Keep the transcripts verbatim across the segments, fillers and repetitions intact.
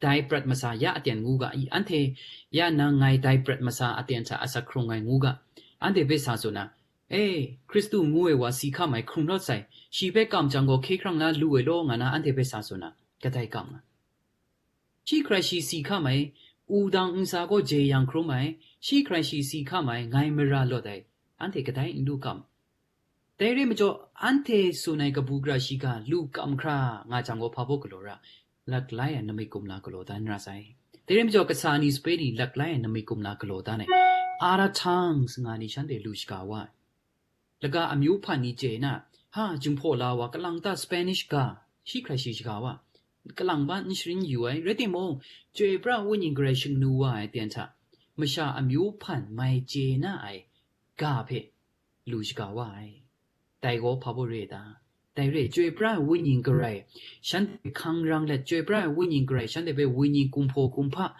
dai prat masa ya aten ngu ga, i, anhte ya nang ngai dai prat masa aten hta asak hkrung ai ngu ga, anhte hpe sa tsun na, E, Hkristu ngu ai wa si hkam ai hkrung rawt sai, shi hpe kam jang gaw hkye hkrang la lu ai law, nga na anhte hpe sa tsun na, kadai kam nga. Shi hkrai shi si hkam ai, wudang ntsa gaw jeyang hkrum ai, shi hkrai shi si hkam ai, ngai mara lawt ai, anhte kadai n lu kam. Dai re majaw, anhte tsun ai kabu gara shiga lu kam hkra nga jang gaw, hpa baw galaw ra, laklai ai namik kumla galaw dan ra sai. Dai re majaw, kasa ni sape ni laklai ai namik kumla galaw dan ai, other tongues nga ni shanhte lu shaga wa ai. Laga amyu hpan ni chye na, ha, Jinghpaw la wa, kalang ta Spanish ga, shi hkrai shi shaga wa, kalang ba n sharin yu ai, rai timung, Chyoi pra ai Wenyi Karai shingnu wa ai ten hta, masha amyu hpan mai chye na ai ga hpe lu shaga wa ai. Dai gaw hpa baw re ai ta? Dai re, Chyoi pra ai Wenyi Karai shanhte hkang rang let, Chyoi pra ai Wenyi Karai shanhte hpe wenyi kumhpaw kumhpa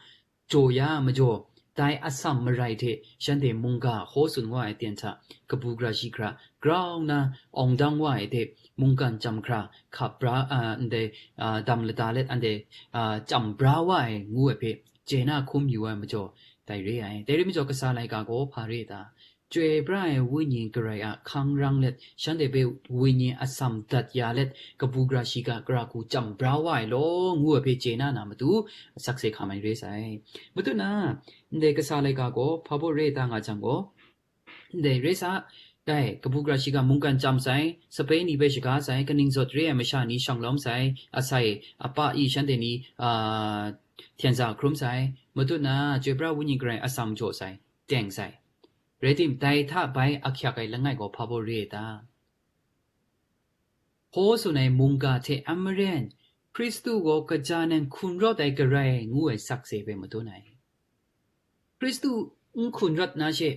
jaw ya majaw, dai atsam marai hte shanhte mungga hkaw tsun wa ai ten hta, kabu gara shi hkra grau nna awng dang wa ai hte, mungkan chyam hkra hkap bra, a, ndai, a, dam lada let anhte, a, chyam bra wa ai ngu ai hpe, chye na hkum yu ai majaw, dai re ai. Dai re majaw, kasa laika gaw hpa re ai ta? Chyoi pra ai Wenyi Karai a hkang rang let, shanhte hpe wenyi atsam dat ya let, kabu gara shiga gara hku chyam bra wa ai law, ngu ai hpe chye na na matu, sakse hkam ai re sai. Matu na, ndai kasa laika gaw hpa baw re ai ta nga jang gaw, ndai re sa, dai, kabu gara shiga mungkan chyam sai, sape ni hpe shaga sai, kaning zawt re ai masha ni shanglawm sai, asai, apa i shanhte ni, a, hpyen sa hkrum sai, matu na, Chyoi pra ai Wenyi Karai atsam jaw sai, teng sai. Rai tim, dai hta bai ahkyak ai langai gaw hpa baw re ai ta? Hkaw tsun ai mungga hte a maren, Hkristu gaw kaja nan hkun rawt ai Karai ngu ai sakse hpe madun ai. Hkristu n hkun rawt na she,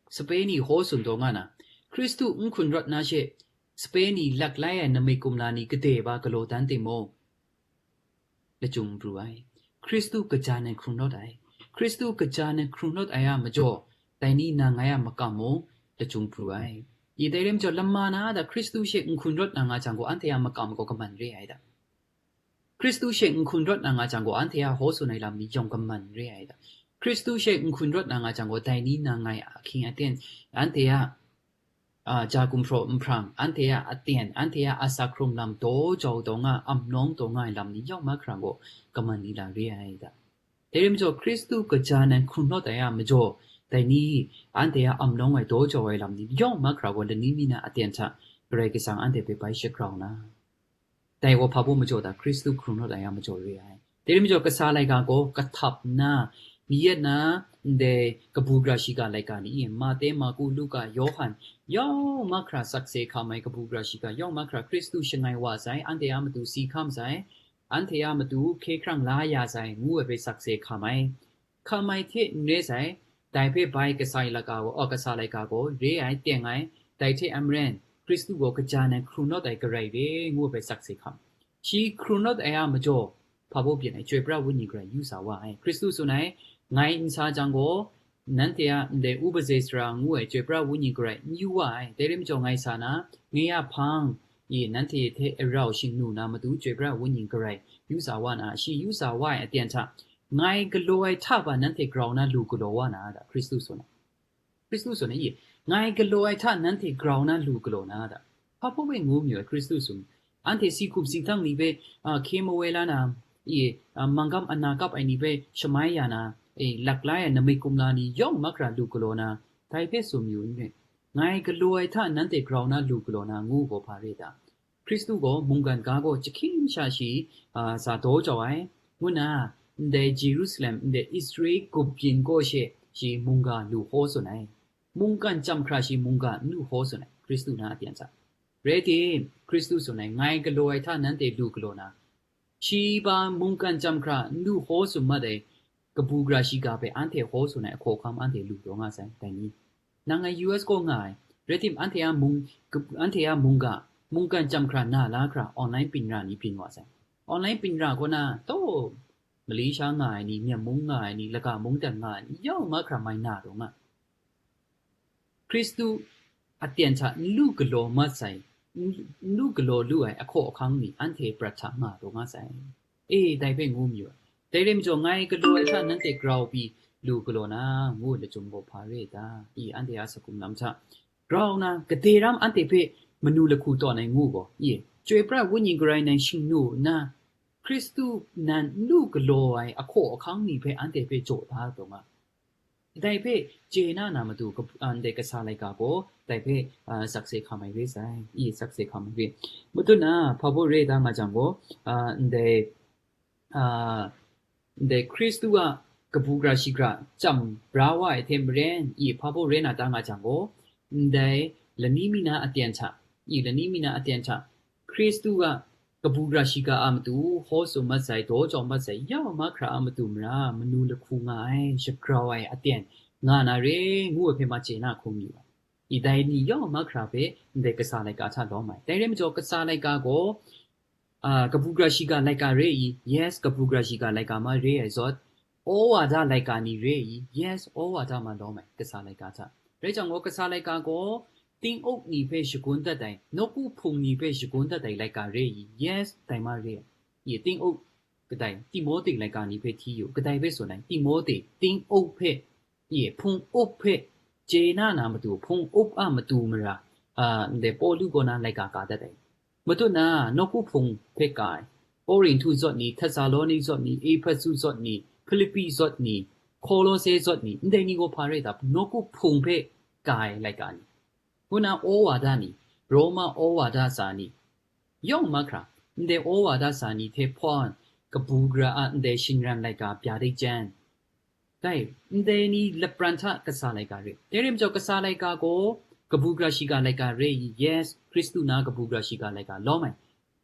sape ni hkaw tsun taw nga na, Hkristu n hkun rawt na she, sape ni laklai ai namik kumla ni gade ba galaw dan timung, lachyum pru ai. Hkristu kaja nan hkrung rawt ai. Hkristu kaja nan hkrung rawt ai a majaw, dai ni nang ngai a makam mung lachyum pru ai. I dai re majaw, lama na a da Hkristu she n hkrung rawt na nga jang gaw, anhte a makam gaw kaman re ai da. Hkristu she n hkrung rawt na nga jang gaw, anhte a hkaw tsun ai lam ni yawng kaman re ai da. Hkristu she n hkrung rawt na nga jang gaw, dai ni nang ngai a ahkying aten, anhte a a, ja gumhpraw nhprang, anhte a aten, anhte a asak hkrung lam daw jau taw nga, amnawng taw nga ai lam ni yawng mahkra gaw kaman ni la re ai da. Dai re majaw, Hkristu kaja nan hkrung rawt ai a majaw, dai ni, anhte a amnawng ai daw jau ai lam ni yawng mahkra gaw lani mi na aten hta Karai Kasang anhte hpe bai shagrau na, dai gaw hpa baw majaw ta? Hkristu hkrung rawt ai a majaw re ai. Dai re majaw, kasa laika gaw kahtap nna, mi yet na, ndai kabu gara shiga laika ni, Mate, Marku, Luka, Yawhan, yawng mahkra sakse hkam ai kabu gara shiga yawng mahkra Hkristu shangai wa sai, anhte a matu si hkam sai, anhte a matu hkye hkrang la ya sai, ngu ai hpe sakse hkam ai. Hkam ai hte n re sai, dai hpe bai kasai laika gaw, aw, kasa laika gaw re ai, teng ai, dai hte a maren, Hkristu gaw kaja nan hkrung rawt ai Karai re, ngu ai hpe sakse hkam. Shi hkrung rawt ai a majaw, hpa baw byin ai, Chyoi pra ai Wenyi Karai yu sa wa ai. Hkristu tsun ai, ngai n sa jang gaw, nanhte a ndai upaje sara ngu ai Chyoi pra ai Wenyi Karai n yu wa ai. Dai re majaw, ngai sa na, nye a hpang e nanhte hte arau shingnu na matu Chyoi pra ai Wenyi Karai yu sa wa na, shi yu sa wa ai aten hta, ngai galaw ai hta ba nanhte grau na lu galaw wa na da, Hkristu tsun ai. Hkristu tsun ai, ngai galaw ai hta nanhte grau na lu galaw na da. Hpa hpawm e ngu mayu ai Hkristu tsun, anhte si hkum si htang ni hpe, a, hkye mawai la na, i, a, manggam ana kap ai ni hpe shamai ya na, e, laklai ai namik kumla ni yawng mahkra lu galaw na, dai hpe tsun mayu n rit. Ngai galaw ai hta nanhte grau na lu galaw na ngu gaw hpa re ta? Hkristu gaw mungkan ga gaw jahkying sha shi, a, sa daw jau ai, ngu nna, ndai Jerusalem, ndai Israel gup byin kaw she shi mungga lu hkaw tsun ai. Mungkan chyam hkra shi mungga n lu hkaw tsun ai, Hkristu na aten sa. Rai tim, Hkristu tsun ai, ngai galaw ai hta nanhte lu galaw na, shi ba mungkan chyam hkra n lu hkaw tsun mat ai, kabu gara shiga hpe anhte hkaw tsun ai ahkaw ahkam anhte lu taw nga sai, dai ni. Nang ngai U S kaw nga ai, rai tim, anhte a mung, anhte a mungga, mungkan chyam hkra na la hkra, online byin ra ni byin wa sai. Online byin ra kaw na, taw, Malaysia nga ai ni, Myen mung nga ai ni, Laga mungdan nga ai ni, yawng mahkra mai na taw nga. Hkristu aten hta n lu galaw mat sai, n, n lu galaw lu ai ahkaw ahkang ni anhte prat hta nga taw nga sai. E, dai hpe ngu mayu ai. Dai rai majaw, ngai galaw ai hta nanhte grau pyi lu galaw na, ngu ai lachyum gaw hpa re ai ta? I, anhte a sakum lam hta grau na, gade ram anhte hpe manu lahku tawn ai ngu gaw, i, Chyoi pra ai Wenyi garai nang shingnu nna, Hkristu nan n lu galaw ai ahkaw ahkang ni hpe anhte hpe jaw da taw nga. Dai hpe chye na na matu kap-, a, ndai kasa laika gaw dai hpe, a, sakse hkam ai re sai, i sakse hkam ai re. Matut na, hpa baw re da nga jang gaw, a, ndai, a, ndai Hkristu a kabu gara shiga chyam bra wa ai hte maren, i hpa baw re na da nga jang gaw, ndai lani mi na aten hta, i lani mi na aten hta, Hkristu a kabu gara shiga a matu, hkaw tsun mat sai, daw jau mat sai, ya mahkra a matu mara, manu lahku nga ai, shagrau ai aten nga na re, ngu ai hpe ma chye na hkrum yu ai. I dai ni ya mahkra hpe ndai kasa laika hta lawm ai. Dai rai majaw, kasa laika gaw, a, kabu gara shiga laika re i? Yes, kabu gara shiga laika ma re ai zawn, Awwada laika ni re i? Yes, Awwada ma lawm ai, kasa laika hta. Rai jang gaw, kasa laika gaw, ting-uk ni hpe shagun dat ai, nawku hpung ni hpe shagun dat ai laika re i? Yes, dai ma re ai. I ting-uk, kadai, Timote laika ni hpe hti yu, kadai hpe tsun ai, Timote, ting-uk hpe, i hpung up hpe, chye na na matu, hpung up a matu mara, a, ndai Pawlu kaw na laika ka dat ai. Matut na, nawku hpung hpe ka ai, Korinhtu zawn ni, Htesaloni zawn ni, Ehpesu zawn ni, Hpilipi zawn ni, Hkolose zawn ni, ndai ni gaw hpa rai ta? Nawku hpung hpe ka ai laika ni, ngu na, Awwada ni, Roma Awwada sa ni, yawng mahkra, ndai Awwada sa ni hte hpawn, kabu gara a ndai shingran laika bya dai jan, dai, ndai ni lapran hta kasa laika re. Dai rai majaw, kasa laika gaw kabu gara shiga laika re i? Yes, Hkristu na kabu gara shiga laika lawm ai.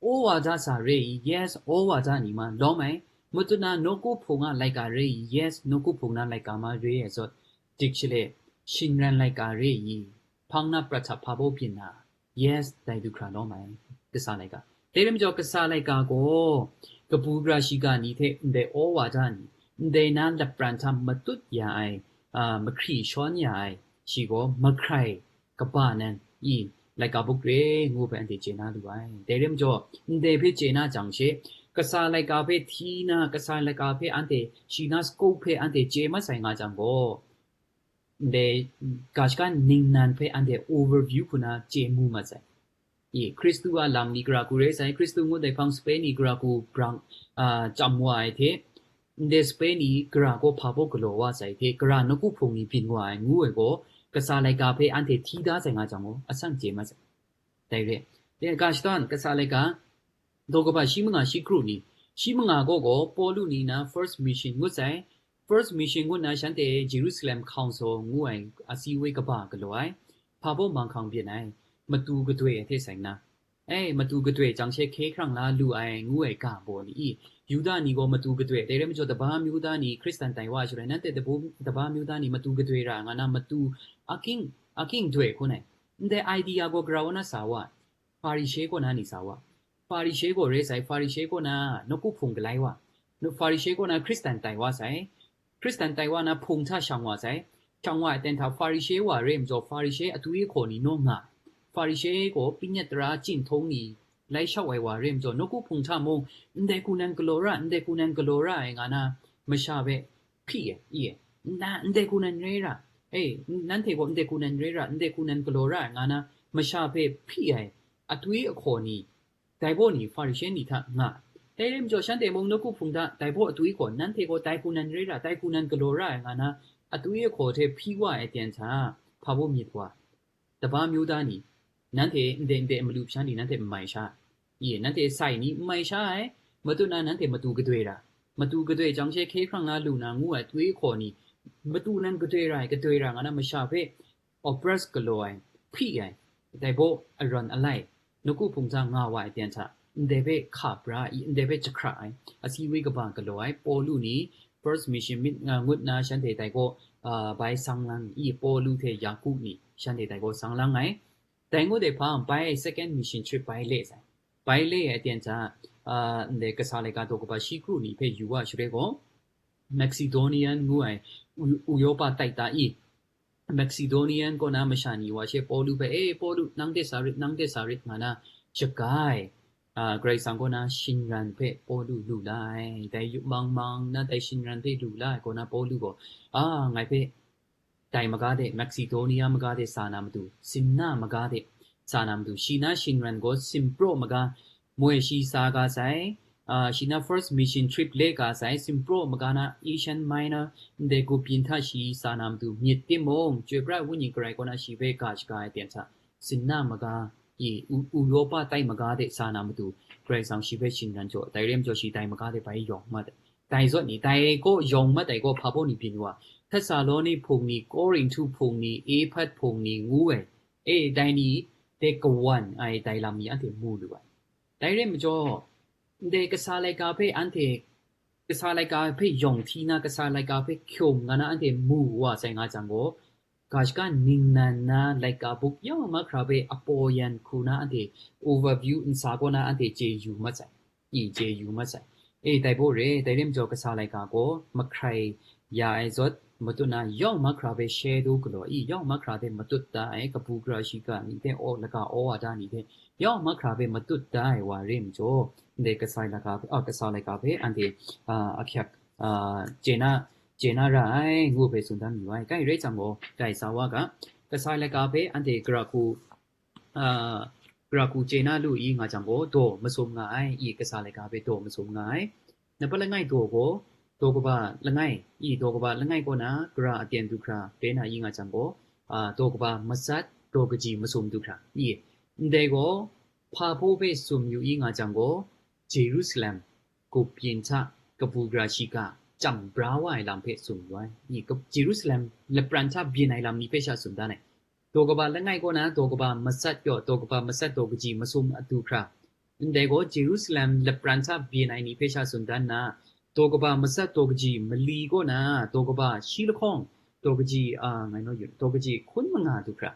Awwada sa re i? Yes, Awwada ni ma lawm ai. Matut na, nawku hpung a laika re i? Yes, nawku hpung na laika ma re ai zawn, dik shaloi, shingran laika re i? Hpang na prat hta hpa baw byin na? Yes, dai du hkra lawm ai, kasa laika. Dai rai majaw, kasa laika gaw kabu gara shiga ni hte ndai Awwada ni, ndai na lapran hta matut ya ai, a, mahkri shawn ya ai, shi gaw mahkrai kaba nan i laika buk re ngu hpe anhte chye na lu ai. Dai rai majaw, ndai hpe chye na jang she, kasa laika hpe hti na, kasa laika hpe anhte shi na scope hpe anhte chye mat sai nga jang gaw, ndai ga shaka ningnan hpe anhte overview hku na chye mu mat sai. I, Hkristu a lam ni gara hku re sai, Hkristu ngut ai hpang sape ni gara hku brang, a, chyam wa ai hte, ndai sape ni gara gaw hpa baw galaw wa sai hte, gara nawku hpung ni byin wa ai ngu ai gaw, kasa laika hpe anhte hti da sai nga jang gaw, asan chye mat sai. Dai re. Dai ga shadawn, kasa laika, daw kaba shi manga shi kru ni, shi manga gaw gaw Pawlu ni na first mission ngut sai. First mission ngut na shanhte Jerusalem Council ngu ai asi woi kaba galaw ai, hpa baw manghkang byin ai, matu gadoi ai hte sai nna, e, matu gadoi jang she hkye hkrang la lu ai ngu ai ga baw ni i? Yuda ni gaw matu gadoi, dai rai majaw, taba Yuda ni Hkristan tai wa ai shaloi, nanhte tabu-, taba Yuda ni matu gadoi ra nga na, matu aking, aking doi hkun ai. Ndai idea gaw gara wa na sa wa, Hparishe kaw na ni sa wa. Hparishe gaw re sai, Hparishe kaw na nawku hpung galai wa. Nu-, Hparishe kaw na Hkristan tai wa sai. Hkristan tai wa na hpung hta shang wa sai. Shang wa ai ten hta Hparishe wa re majaw, Hparishe atwi ahkaw ni naw nga. Hparishe gaw pinyat tara chyinghtung ni lai shau ai wa re majaw, nawku hpung hta mung, ndai hku nan galaw ra, ndai hku nan galaw ra ai nga na masha hpe hpyi ai, i e. Na, ndai hku nan re ra, e, nanhte gaw ndai hku nan re ra, ndai hku nan galaw ra ai nga na masha hpe hpyi ai atwi ahkaw ni, dai baw ni Hparishe ni hta nga ai. Dai rai majaw, shanhte mung nawku hpung hta dai baw atwi gaw, nanhte gaw dai hku nan re ra, dai hku nan galaw ra ai nga na, atwi ahkaw hte hpyi wa ai ten hta, hpa baw myit wa, taba Yuda ni, nanhte ndai ndai malu hpyi sha ni nanhte n mai sha, i, nanhte sai ni n mai sha ai, matut na nanhte matu gadoi ra, matu gadoi jang she hkye hkrang la lu na ngu ai atwi ahkaw ni, matu nan gadoi ra ai, gadoi ra nga na masha hpe oppress galaw ai, hpyi ai, dai baw arawn alai, nawku hpung hta nga wa ai ten hta, ndai hpe hka bra i, ndai hpe jahkra ai, asi woi kaba galaw ai, Pawlu ni first mission myit, a, ngut na shanhte dai gaw, a, bai sang lang i, Pawlu hte Yaku ni shanhte dai gaw sang lang ai. Dai ngut ai hpang, bai second mission trip bai le sai. Bai le ai ten hta, a, ndai kasa laika daw kaba shi kru ni hpe yu wa shaloi gaw, Macedonian ngu ai u-, u Yopa tai ta i, Macedonian kaw na masha ni wa she Pawlu hpe, "E, Pawlu, nang de sa rit, nang de sa rit," nga na shaga ai. Karai Kasang kaw na shingran hpe Pawlu lu la ai. Dai yup mang mang na dai shingran hpe lu la ai kaw na Pawlu gaw, a, ngai hpe dai maga de, Macedonia maga de sa na matu, sinna maga de sa na matu, shi na shingran gaw simpraw maga moi shi sa ga sai, a, shi na first mission trip le ga sai, simpraw maga na Asian Minor ndai gup yin hta shi sa na matu, myit timung, Chyoi Pra Wenyi Karai kaw na shi hpe ga shaga ai ten hta, sinna maga, i, U-, Europa tai maga de sa na matu, Karai Kasang shi hpe shingran jaw, dai rai majaw shi dai maga de bai yawng mat ai. Dai zawn ni, dai kaw yawng mat ai gaw hpa baw ni byin wa, Htesaloni hpung ni, Korinhtu hpung ni, Ehpat hpung ni ngu ai, e, dai ni de kawan ai dai lam ni anhte mu lu ai. Dai rai majaw, ndai kasa laika hpe anhte, kasa laika hpe yawng hti na, kasa laika hpe hkyum nga na anhte mu wa sai nga jang gaw, ga shaga ningnan na laika buk yawng mahkra hpe apaw yan hku na anhte overview nsa kaw na anhte chye yu mat sai, i chye yu mat sai. E, dai baw re, dai rai majaw kasa laika gaw mahkrai ya ai zawn, matut na yawng mahkra hpe share du galaw i, yawng mahkra hpe matut da ai kabu gara shiga ni hte, aw, laga aw wa da ni hte, yawng mahkra hpe matut da ai wa re majaw, ndai kasa laika hpe, a, kasa laika hpe anhte, a, ahkyak, a, chye na, chye na ra ai, ngu hpe tsun dan mayu ai. Kai rai jang gaw, dai sa wa ga, kasa laika hpe anhte gara hku, a, gara hku chye na lu i nga jang gaw, daw masum nga ai, i kasa laika hpe daw masum nga ai. Nampat langai daw gaw, daw kaba langai, i daw kaba langai kaw na gara aten du hkra re na i nga jang gaw, a, daw kaba masat, daw kaji masum du hkra, i, ndai gaw, hpa hpaw hpe sum yu i nga jang gaw, Jerusalem gup yin hta kabu gara shiga chyam bra wa ai lam hpe sum yu ai. I, Jerusalem lapran hta byin ai lam ni hpe sha tsun dan ai. Daw kaba langai kaw na daw kaba masat yaw, daw kaba masat daw kaji masum adu hkra. Ndai gaw Jerusalem lapran hta byin ai ni hpe sha tsun dan na, daw kaba masat daw kaji mali kaw na, daw kaba shi lahkawng, daw kaji, a, ngai naw yu, daw kaji hkun manga du hkra.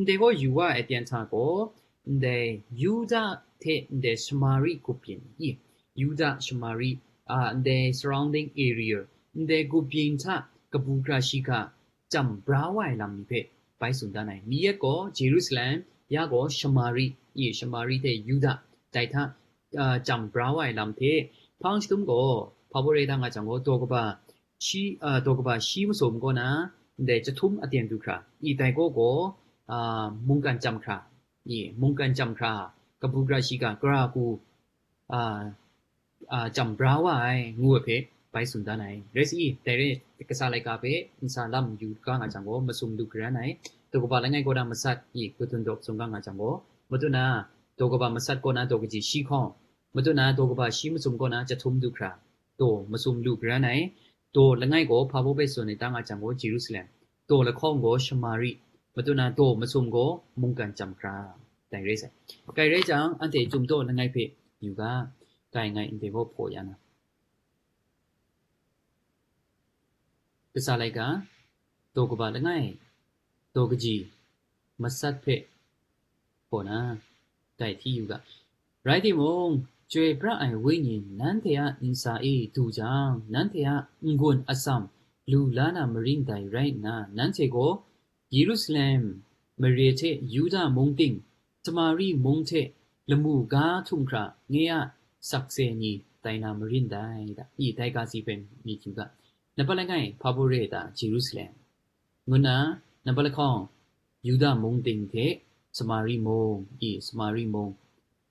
Ndai gaw yu wa ai ten hta gaw, ndai Yuda hte ndai Shamari gup yin i, Yuda, Shamari, a, ndai surrounding area, ndai gup yin hta kabu gara shiga, chyam bra wa ai lam ni hpe bai tsun dan ai. Mi yet gaw Jerusalem, ya gaw Shamari, i, Shamari hte Yuda, dai hta, a, chyam bra wa ai lam hte, hpang shadum gaw, hpa baw re da nga jang gaw, daw kaba shi, a, daw kaba shi masum kaw na, ndai chyahtum aten du hkra, i, dai gaw gaw, a, mungkan chyam hkra, i, mungkan chyam hkra, kabu gara shiga, gara hku, a, a, chyam bra wa ai, ngu ai hpe bai tsun dan ai. Rai sa i, dai re, kasa laika hpe nsa lam yu ga nga jang gaw, masum lu garan ai. Daw kaba langai kaw na masat i, kadun daw tsun ga nga jang gaw, matut na, daw kaba masat kaw na daw kaji shi hkawng, matut na, daw kaba shi masum kaw na chyahtum du hkra, daw masum lu garan ai. Daw langai gaw hpa baw hpe tsun ai ta nga jang gaw, Jerusalem. Daw lahkawng gaw Shamari, matut na daw masum gaw mungkan chyam hkra, dai rai sai. Kai rai jang, anhte Chyum daw langai hpe yu ga, kai ngai ndai gaw hpaw ya na. Kasa laika, daw kaba langai, daw kaji, masat hpe, kaw na, dai hti yu ga. Rai timung, Chyoi pra ai Wenyi nanhte a ntsa e du jang, nanhte a n-gun atsam lu la na marin dai rai nna, nanhte gaw Yerusalem mare hte Yuda mung ting, Samari mung hte lamu ga htum hkra nye a sakse ni tai na marin dai, da, i dai ga si hpe myit yu ga. Nampat langai, hpa baw re ai ta, Jerusalem, ngu nna, nampat lahkawng, Yuda mung ting hte Samari mung, i, Samari mung,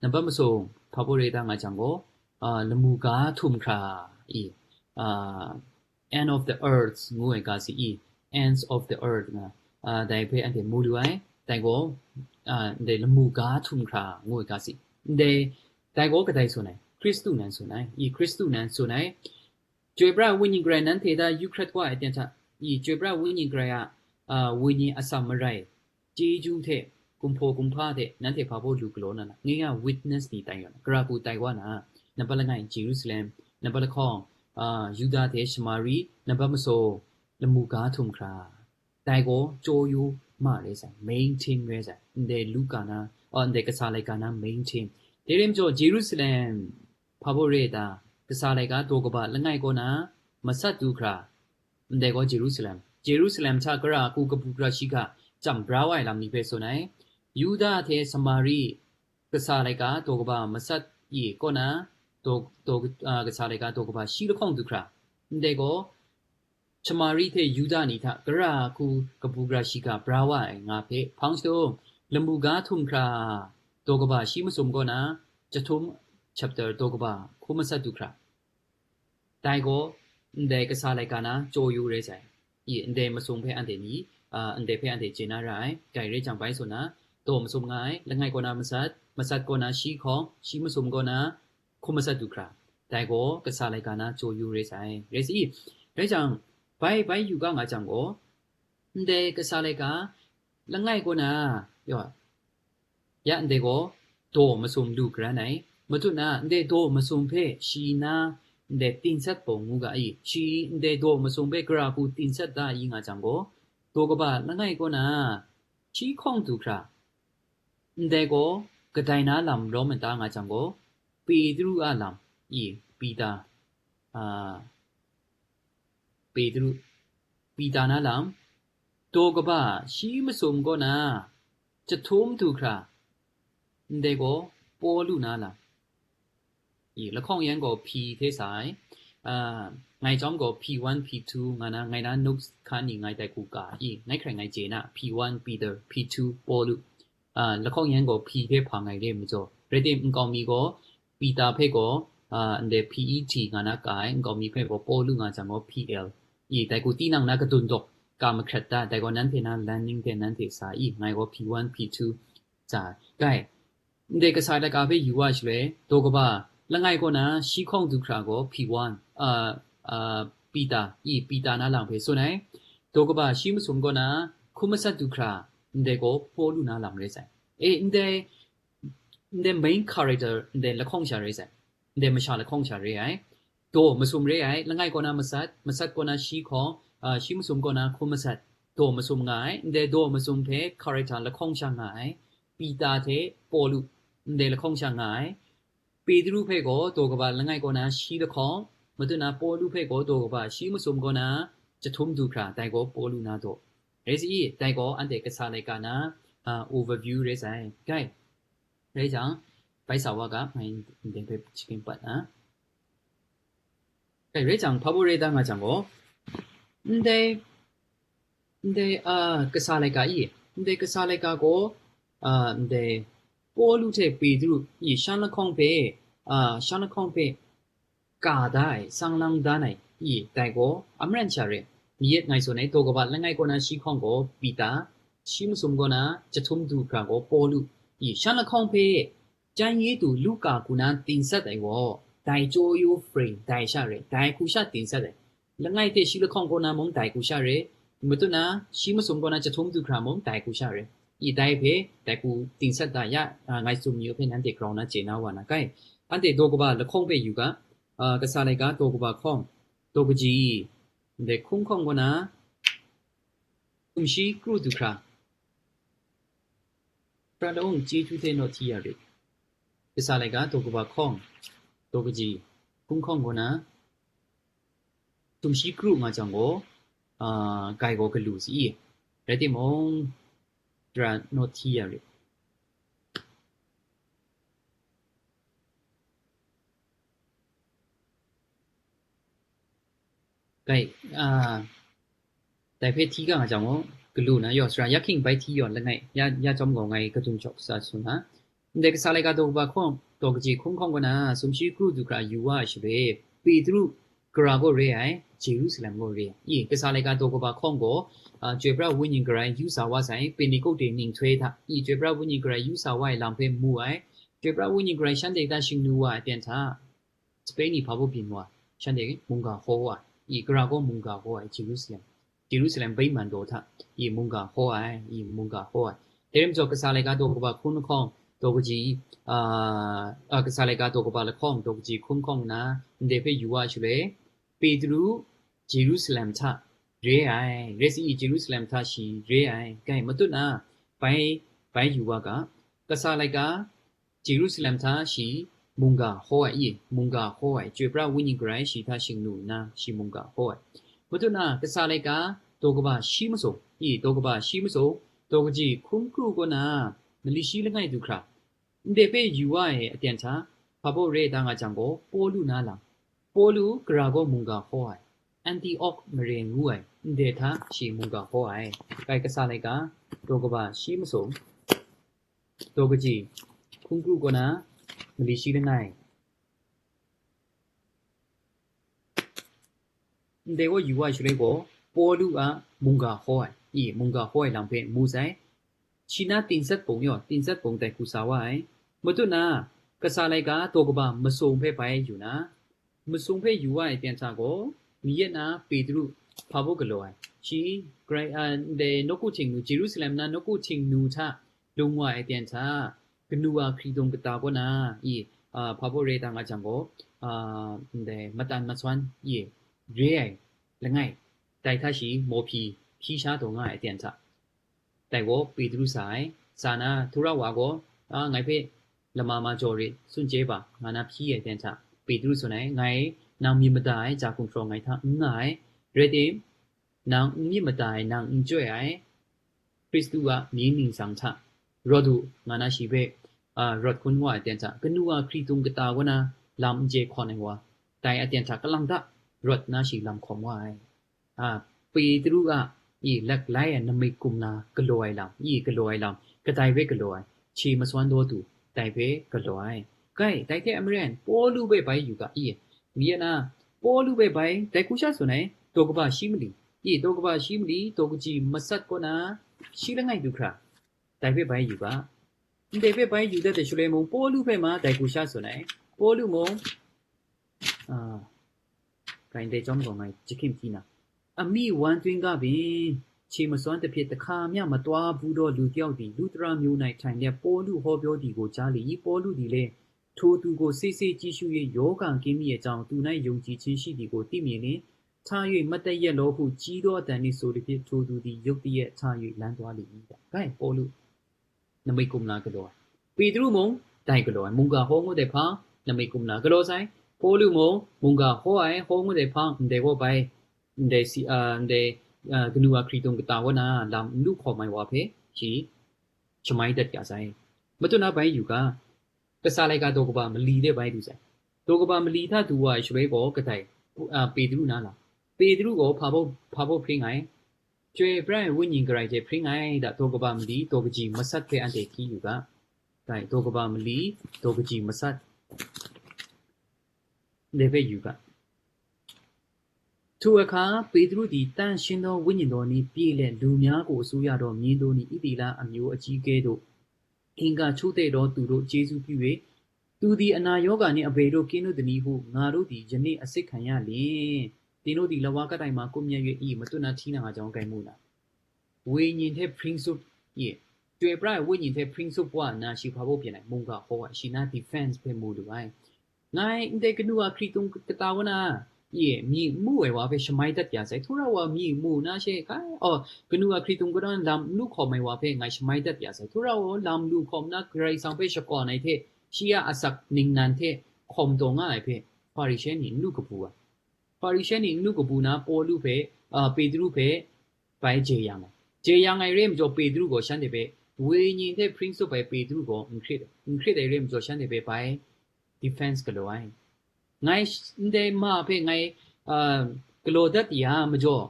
nampat masung, hpa baw re ta nga jang gaw, a, lamu ga htum hkra, i, a, end of the earth ngu ai ga si i, ends of the earth nga, a, dai hpe anhte mu lu ai, dai gaw, a, ndai lamu ga htum hkra ngu ai ga si, ndai, dai gaw kadai tsun ai, Hkristu nan tsun ai, i, Hkristu nan tsun ai, Chyoi pra ai Wenyi Karai nanhte da yu hkrat wa ai ten hta, i, Chyoi pra ai Wenyi Karai a, a, Wenyi atsam marai, chyeju hte, kumhpaw kumhpa hte nanhte hpa baw lu galaw na, na, nye a witness ni tai yaw na, gara hku tai wa na, nampat langai Jerusalem, nampat lahkawng, a, Yuda hte Shamari, nampat masung, lamu ga htum hkra, dai gaw chyaw yu ma re sai, main theme re sai, ndai Luka na, a, ndai kasa laika na main theme. Dai rai majaw, Jerusalem, hpa baw re ai ta, kasa laika daw kaba langai kaw na masat du hkra, ndai gaw Jerusalem, Jerusalem hta gara hku kabu gara shiga chyam bra wa ai lam ni hpe tsun ai. Yuda hte Samari, kasa laika daw kaba masat i, kaw na, daw, daw, a, kasa laika daw kaba shi lahkawng du hkra, ndai gaw, Shamari hte Yuda ni hta kara hku kabu gara shiga bra wa ai nga hpe hpang shadung, lamu ga htum hkra, daw kaba shi masum kaw na, chyahtum chapter daw kaba hkum masat du hkra, dai gaw ndai kasa laika na chyaw yu rai sai. I, ndai masum hpe anhte ni, a, ndai hpe anhte chye na ra ai. Dai rai jang, bai tsun na, daw masum nga ai, langai kaw na masat, masat kaw na shi hkawng, shi masum kaw na hkum masat du hkra, dai gaw kasa laika na chyaw yu rai sai, rai sa i? Rai jang, bai, bai yu ga nga jang gaw, ndai kasa laika langai kaw na, ya, ya ndai gaw daw masum lu garan ai. Matut na, ndai daw masum hpe shi na ndai tingsat pawng ngu ga i? Shi ndai daw masum hpe gara hku tingsat da i nga jang gaw, daw kaba langai kaw na shi hkawng du hkra, ndai gaw kadai na lam rawm n ta nga jang gaw, Petru a lam, i, Pita, a, Petru, Pita na lam, daw kaba shi masum kaw na, chyahtum du hkra, ndai gaw Pawlu na lam, i, lahkawng yan gaw P hte sa ai, a, ngai chyawm gaw P one, P two nga na, ngai na nuk hkan ni ngai tai hku ka i? Ngai hkrai ngai chye na, P one Peter, P two Pawlu, a, lahkawng yan gaw P hpe hpa ngai re ai majaw, rai tim, nkau mi gaw Pita hpe gaw, a, ndai P E T nga na ka ai, nkau mi hpe gaw Pawlu nga jang gaw P L, i, dai hku tinang na kadun dawk ka mahkrat da, dai gaw nanhte na lan ning hte nanhte sa i? Ngai gaw P one, P two sa ai. Gai, ndai kasa laika hpe yu wa shaloi, daw kaba langai kaw na shi hkawng du hkra gaw P one, a, a, Pita, i, Pita na lam hpe tsun ai. Daw kaba shi masum kaw na hkum masat du hkra, ndai gaw Pawlu na lam rai sai. E, ndai, ndai main character, ndai lahkawng sha rai sai. Ndai masha lahkawng sha re ai. Daw masum re ai, langai kaw na masat, masat kaw na shi hkawng, a, shi masum kaw na hkum masat, daw masum nga ai. Ndai daw masum hpe character lahkawng sha nga ai. Pita hte Pawlu, ndai lahkawng sha nga ai. Petru hpe gaw daw kaba langai kaw na shi lahkawng, matut na Pawlu hpe gaw daw kaba shi masum kaw na chyahtum du hkra, dai gaw Pawlu na daw. Rai sa i? Dai gaw anhte kasa laika na, a, overview rai sai. Gai, rai jang, bai sa wa ga, ngai ndai hpe shakim pat na. Gai, rai jang, hpa baw rai da nga jang gaw, ndai, ndai, a, kasa laika i, ndai kasa laika gaw, a, ndai Pawlu hte Petru i shan lahkawng hpe, a, shan lahkawng hpe ka da ai, sang lang dan ai i, dai gaw a maran sha re. Mayat ngai tsun ai, daw kaba langai kaw na shi hkawng gaw Pita, shi masum kaw na chyahtum du hkra gaw Pawlu i, shan lahkawng hpe Jan Yetu Luka hku na tingsat ai gaw, dai chyaw yu frame dai sha re, dai hku sha tingsat ai. Langai hte shi lahkawng kaw na mung dai hku sha re, matut na shi masum kaw na chyahtum du hkra mung dai hku sha re. I, dai hpe dai hku tingsat da ya, a, ngai tsun mayu hpe nanhte grau na chye na wa na kai. Anhte daw kaba lahkawng hpe yu ga, a, kasa laika daw kaba hkawng, daw kaji, ndai hkum hkawng kaw na, sumshi kru du hkra, Sara lawng chyeju hte nawt hti ya rit. Kasa laika daw kaba hkawng, daw kaji, hkum hkawng kaw na, sumshi kru nga jang gaw, a, gai gaw galu sa i? Rai timung, sara nawt hti ya rit. Gai, a, dai hpe hti ga nga jang gaw, galu na yaw, sara ya hkying bai hti yaw langai, ya, ya chyawm gaw ngai kadun shawk sa su na. Ndai kasa laika daw kaba hkawng, daw kaji hkum hkawng kaw na, sumshi kru du hkra yu wa ai shaloi, Petru gara gaw re ai, Jerusalem gaw re ai. I, kasa laika daw kaba hkawng gaw, a, Chyoi pra Wenyi Karai yu sa wa sai, Pentekote ninghtoi hta, i, Chyoi pra Wenyi Karai yu sa wa ai lam hpe mu ai, Chyoi pra Wenyi Karai shanhte hta shingnu wa ai aten hta, Spain ni hpa baw byin wa, shanhte mungga hkaw wa ai, i, gara gaw mungga hkaw ai, Jerusalem, Jerusalem vaiman daw hta, i, mungga hkaw ai, i, mungga hkaw ai. Dai rai majaw, kasa laika daw kaba hkum lahkawng, daw kaji, a, a, kasa laika daw kaba lahkawng, daw kaji hkum hkawng na, ndai hpe yu wa shaloi, Petru Jerusalem hta re ai, rai sa i, Jerusalem hta shi re ai. Gai, matut na, bai, bai yu wa ga, kasa laika Jerusalem hta shi mungga hkaw ai i, mungga hkaw ai, Chyoi pra Wenyi Karai shi hta shingnu nna shi mungga hkaw ai. Matut na, kasa laika daw kaba shi masum i, daw kaba shi masum, daw kaji hkum kru kaw na, mali shi langai du hkra, ndai hpe yu wa ai aten hta, Hpa baw re ai ta nga jang gaw, Pawlu na lam. Pawlu gara gaw mungga hkaw ai, Antiok mare ngu ai ndai hta shi mungga hkaw ai. Kai kasa laika, daw kaba shi masum, daw kaji hkungkru kaw na mali shi langai. Ndai gaw yu wa shaloi gaw, Pawlu a mungga hkaw ai, i, mungga hkaw ai lam hpe mu sai. Shi na tinsat pung yaw, tinsat pung tai hku sa wa ai. Matut na, kasa laika daw kaba masum hpe bai yu na, masum hpe yu wa ai ten hta gaw, mi yet na Petru hpa baw galaw ai. Shi, Karai-, a, ndai nawku Htingnu, Jerusalem na nawku Htingnu hta lung wa ai ten hta, kanu a hkritung kata kaw na, i, a, hpa baw re ta nga jang gaw, a, ndai matan maswan, i, re ai langai, dai hta shi mawhpyi hpyi sha taw nga ai ten hta, dai gaw Petru sa ai. Sa na, Htura wa gaw, a, ngai hpe lama ma jaw rit, tsun chye ba, nga na hpyi ai ten hta, Petru tsun ai, ngai nang myit mada ai ja hkum hpraw ngai hta n nga ai, rai tim, nang n myit mada ai, nang n chyoi ai, Hkristu a mying ningsang hta rawt u, nga na shi hpe, a, rawt hkun wa ai ten hta, kanu a hkritung kata kaw na lam n chye hkawn ai wa, dai aten hta kalang ta rawt na shi lam hkawm wa ai. A, Petru a, i, laklai ai namik kumla galaw ai lam, i, galaw ai lam, kadai hpe galaw ai, hkye maswan daw tu, dai hpe galaw ai. Kai, dai hte a maren, Pawlu hpe bai yu ga, i, mi yet na, Pawlu hpe bai, dai hku sha tsun ai, daw kaba shi mali, i, daw kaba shi mali, daw kaji masat kaw na, shi langai du hkra, dai hpe bai yu ga. Ndai hpe bai yu dat ai shaloi mung, Pawlu hpe ma dai hku sha tsun ai. Pawlu mung, a, kai ndai chyawm gaw ngai jahkim hti na, အမိဝမ်းတွင်းကပင် ခြေမစွမ်းသဖြင့် တခါမျှ မသွားဘူးသော လူတစ်ယောက်သည် လုသရမြို့၌ ထိုင်လျက် ပေါလုဟောပြောသည်ကို ကြားလေ၏။ ပေါလုသည်လည်း ထိုသူကို စေ့စေ့ကြည့်ရှု၍ ရောဂါကင်းမည်အကြောင်း သူ၌ယုံကြည်ခြင်းရှိသည်ကို သိမြင်လျှင် ထ၍ မတ်တတ်ရပ်လောဟု ကြီးသောအသံနှင့် ဆိုသဖြင့် ထိုသူသည် ရုတ်တရက် ထ၍ လမ်းသွားလေ၏။ ကဲ, ပေါလု နမိတ်ကုမ္ပဏီကလော်, ပေတရုမုံ တိုင်ကလော်, မုံဂါဟောငုတ်တဲ့ဖာ နမိတ်ကုမ္ပဏီကလော်ဆိုင်, ပေါလုမုံ မုံဂါဟောအိုင် ဟောငုတ်တဲ့ဖာ မတဲကောပိုင်, မတဲစီ, အာ, မတဲ, အာ, ကနူးအခရံာ်တုံကတာဝဲနၤ လမ်လူခေါ်မႆဝါဖဲ ဟီ, ရှမိုင်းတတ်ကၢ်ဆိုင်, မတွနာပိုင်ယူက ကစၢ်လႆၢ်ကၢ်တေႃႇကဘၣ်မလီတဲ့ပိုင်တူဆိုင်, တေႃႇကဘၣ်မလီထႃႉတူဝႃႈ ရွှေကောကတိုင် ပေတရုနားလၢ ပေတရုကော ဖာဘိုဖရင်းငိုင်, ကြွယ်ပြဝိညာဉ်ကရိုင်တဲ့ဖရင်းငိုင် ဒၣ်တေႃႇကဘၣ်မလီ တေႃႇကၠီမဆတ်ဖဲအန်တေထီယူက, တိုင်တေႃႇကဘၣ်မလီ တေႃႇကၠီမဆတ် လဲပဲယူက ထိုအခါ ပေတရုသည် သန့်ရှင်းသောဝိညာဉ်တော်နှင့်ပြည့်လျက် လူများကိုအစိုးရသော မြင်းတို့နှင့် ဣသရေလအမျိုးအကြီးအကဲတို့ အင်္ဂါချိုးတဲ့သောသူတို့ကျေးဇူးပြု၍ သူသည်အနာရောဂါနှင့်အဘယ်သို့ကင်းလွတ်သနည်းဟု ငါတို့သည်ယနေ့အစစ်ခံရလျှင်၊ သင်တို့သည်လက်ဝါးကပ်တိုင်မှာကွပ်မျက်၍ 이မတွနာထီနာငါကြောင့်ကိုင်မှုနာ ဝိညာဉ်ထက် principle ရဲ့ တွေ့ပြဝိညာဉ်ထက် principle ဘဝနာရှိဖာဖို့ပြန်နိုင်မုံကဟောရှိနာ defense ပဲမူလိုပါ ငါအင်္ဂလိပ်ကနူးအခရံာ်တုံကတာဝနာ ရေမီမူဝဲဝါပဲရှမိုင်းတတ်ပြဆိုင် ထူရဝါမီမူနာရှေခိုင်အော် ကနူးအခရံာ်တုံကတာလမ်လူခေါ်မိုင်ဝါပဲငါရှမိုင်းတတ်ပြဆိုင် ထူရဝါလမ်လူခေါ်မနာဂရိတ်ဆောင်ပဲရှကောနိုင်တဲ့ ရှီယအစက်နင်းနန်တဲ့ ခုံတော်ငါပဲ ဖာရိရှဲနင်းနုကပူပါ ဖာရိရှဲနင်းနုကပူနာ ပေါလုပဲ အာ, ပေတရုပဲ ပဲ ခြေရာငိုင်၊ ခြေရာငိုင်ရဲမကျော်ပေတရုကို ရှမ်းတယ်ပဲ ဝိညာဉ်ထက် principle ပဲ ပေတရုကို ခရစ်၊ ခရစ်တယ်ရဲမကျော် ရှမ်းတယ်ပဲ ပဲ defense ကလိုအိုင်။ ငိုင် နတဲမဖဲ ငိုင် အာ, ကလိုတတ်တရားမကျော်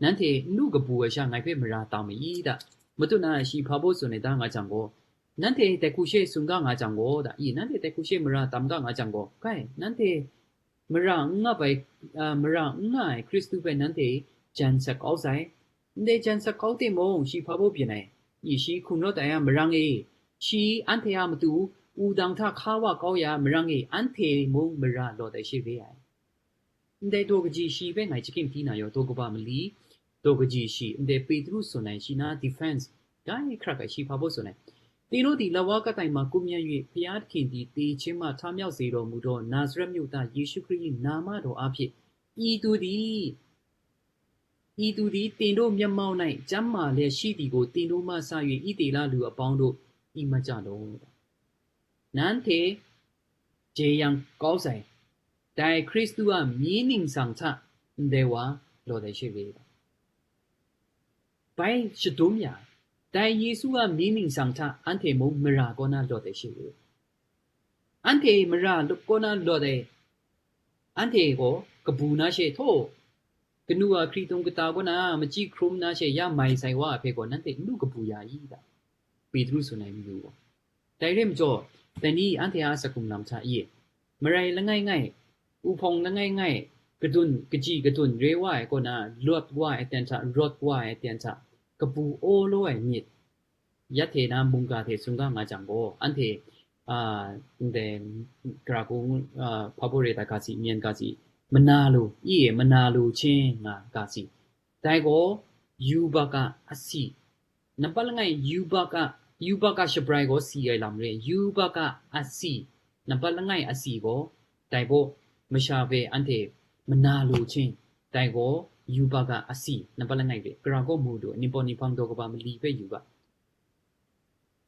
နန်းထေနုကပူဝဲရှမ်းငိုင်ဖဲမရာတာမအီးဒၣ် မတွနာရှိဖာဖို့ဆိုနေတာငါကြောင့်ကို နန်းထေတဲကူရှေစွန်ကငါကြောင့်ကို ဒၣ်အီး နန်းထေတဲကူရှေမရာတာမကငါကြောင့်ကို ကဲ နန်းထေ မရငပ်ပဲ အာ, မရငပ်ပဲ ခရစ်တုပဲနန်းထေ ကြံစက်ကောက်ဆိုင် နန်းထေ ကြံစက်ကောက်တဲ့မုံ ရှိဖာဖို့ပြင်နိုင် ယရှိခုံလို့တိုင်ရမရငေ ရှိအန်ထေအမတူ ဦးတောင်ထခါဝါကောက်ရမရငေ အန်ထေမုံမရလော်တဲ့ရှိသေးရ နန်းထေ တို့ကကြီးရှိပဲငါချစ်ခင်တီနာရော တို့ကဘၣ်မလီ တို့ကကြီးရှိ နန်းထေ ပေတရုဆိုနိုင် ရှိနာ defense တိုင်းခရကရှိဖာဖို့ဆိုနိုင် သင်တို့သည် လက်ဝါးကပ်တိုင်မှာ ကွပ်မျက်၍ ဘုရားသခင်သည် သေခြင်းမှ ထမြောက်စေတော်မူသော နာဇရက်မြို့သား ယေရှုခရစ်၏နာမတော်အားဖြင့် ဤသူသည် ဤသူသည် သင်တို့မျက်မှောက်၌ ကျန်းမာလျက်ရှိသည်ကို သင်တို့မှစ၍ ဣသရေလလူအပေါင်းတို့ သိမှတ်ကြလော့။ နန်းထေ ခြေရာငိုင်ကောက်ဆိုင် တိုင်ခရစ်တုအမီးနင်းဆောင်ထ နန်းထေဝါ လော်တဲ့ရှိသေးတယ်။ ပိုင်ရှတုံးမြာ တိုင်ယေရှုအမီးနင်းဆောင်ထ အန်ထေမုံမရာကောနာလော်တဲ့ရှိသေးတယ်။ Anhte mara lup kaw na lawt ai, anhte gaw kabu na she htaw, kanu a hkritung kata kaw na machyi hkrum na she ya mai sai wa hpe gaw nanhte n lu kabu ya i ta? Petru tsun ai mayu gaw. Dai re majaw, dai ni anhte a asak hkum lam hta e, marai langai ngai, uhpawng langai ngai, kadun, kaji kadun re wa ai kaw na, lawt wa ai aten hta, rawt wa ai aten hta, kabu aw law ai myit, ya hte na mungga hte sumga nga jang gaw, anhte, a, ndai, gara hku, a, hpa baw re ta ga si, myen ga si, mana lu, i e, mana lu hchin nga ga si. Dai gaw, yubak a asi. Nampat langai, yubak a, yubak a shabrai gaw si ai lam re, yubak a asi. Nampat langai asi gaw, dai gaw, masha hpe anhte mana lu hchin, dai gaw, yubak a asi, nampat langai re, gara gaw mu du, ningpawt ninghpang daw kaba mali hpe yu ga.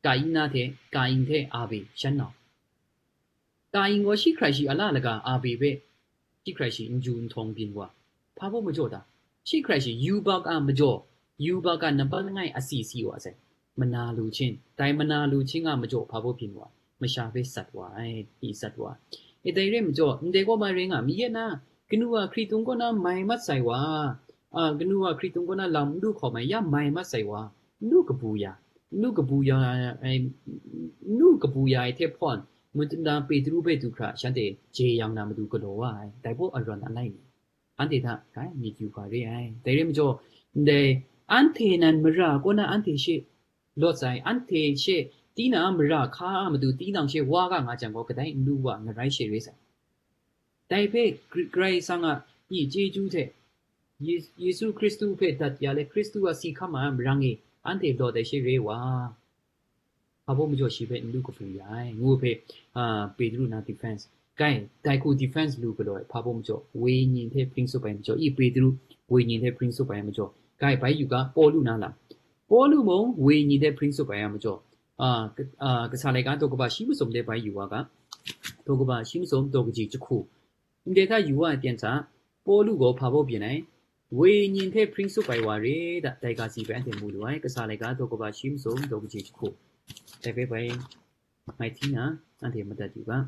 Kaina hte, Kain hte Abe, shan nau. Kain gaw shi hkrai shi a la laga Abe hpe, shi hkrai shi n ju n htawng byin wa, hpa baw majaw ta? Shi hkrai shi yubak a majaw, yubak a nampat langai asi si wa sai, mana lu hchin, dai mana lu hchin a majaw hpa baw byin wa, masha hpe sat wa ai, i sat wa. E dai re majaw, ndai gaw mai rai nga, mi yet na, kanu a hkritung kaw na mai mat sai wa, a, kanu a hkritung kaw na lam n lu hkawm ai, ya mai mat sai wa, n lu kabu ya, n lu kabu ya ai, n lu kabu ya ai hte hpawn, mungdan Petru hpe du hkra shanhte jeyang na matu galaw wa ai, dai baw arawn alai ni, anhte hta, kai, myit yu hkra re ai. Dai re majaw, ndai, anhte nan mara kaw na anhte she lawt sai, anhte she, tinang mara hka a matu tinang she wa ga nga jang gaw, kadai n lu wa, ngarai she re sai. Dai hpe Gr-, Karai Kasang a i chyeju hte, Ye-, Yesu Hkristu hpe dat ya le, Hkristu a si hkam a marang e, anhte lawt ai she re wa, hpa baw majaw shi hpe n lu kabu ya ai, ngu hpe, a, Petru na defense. Kai, dai hku defense lu galaw ai, hpa baw majaw, wenyi hte hpring tsup ai majaw, i Petru wenyi hte hpring tsup ai majaw, kai, bai yu ga, Pawlu na lam. Pawlu mung wenyi hte hpring tsup ai a majaw, a, ka-, a, kasa laika daw kaba shi masum de bai yu wa ga, daw kaba shi masum daw kaji jahku. Ndai hta yu wa ai ten hta, Pawlu gaw hpa baw byin ai, wenyi hte hpring tsup ai wa re da, dai ga si bai anhte mu lu ai, kasa laika daw kaba shi masum daw kaji jahku. Dai hpe bai ngai hti na, anhte madat yu ga.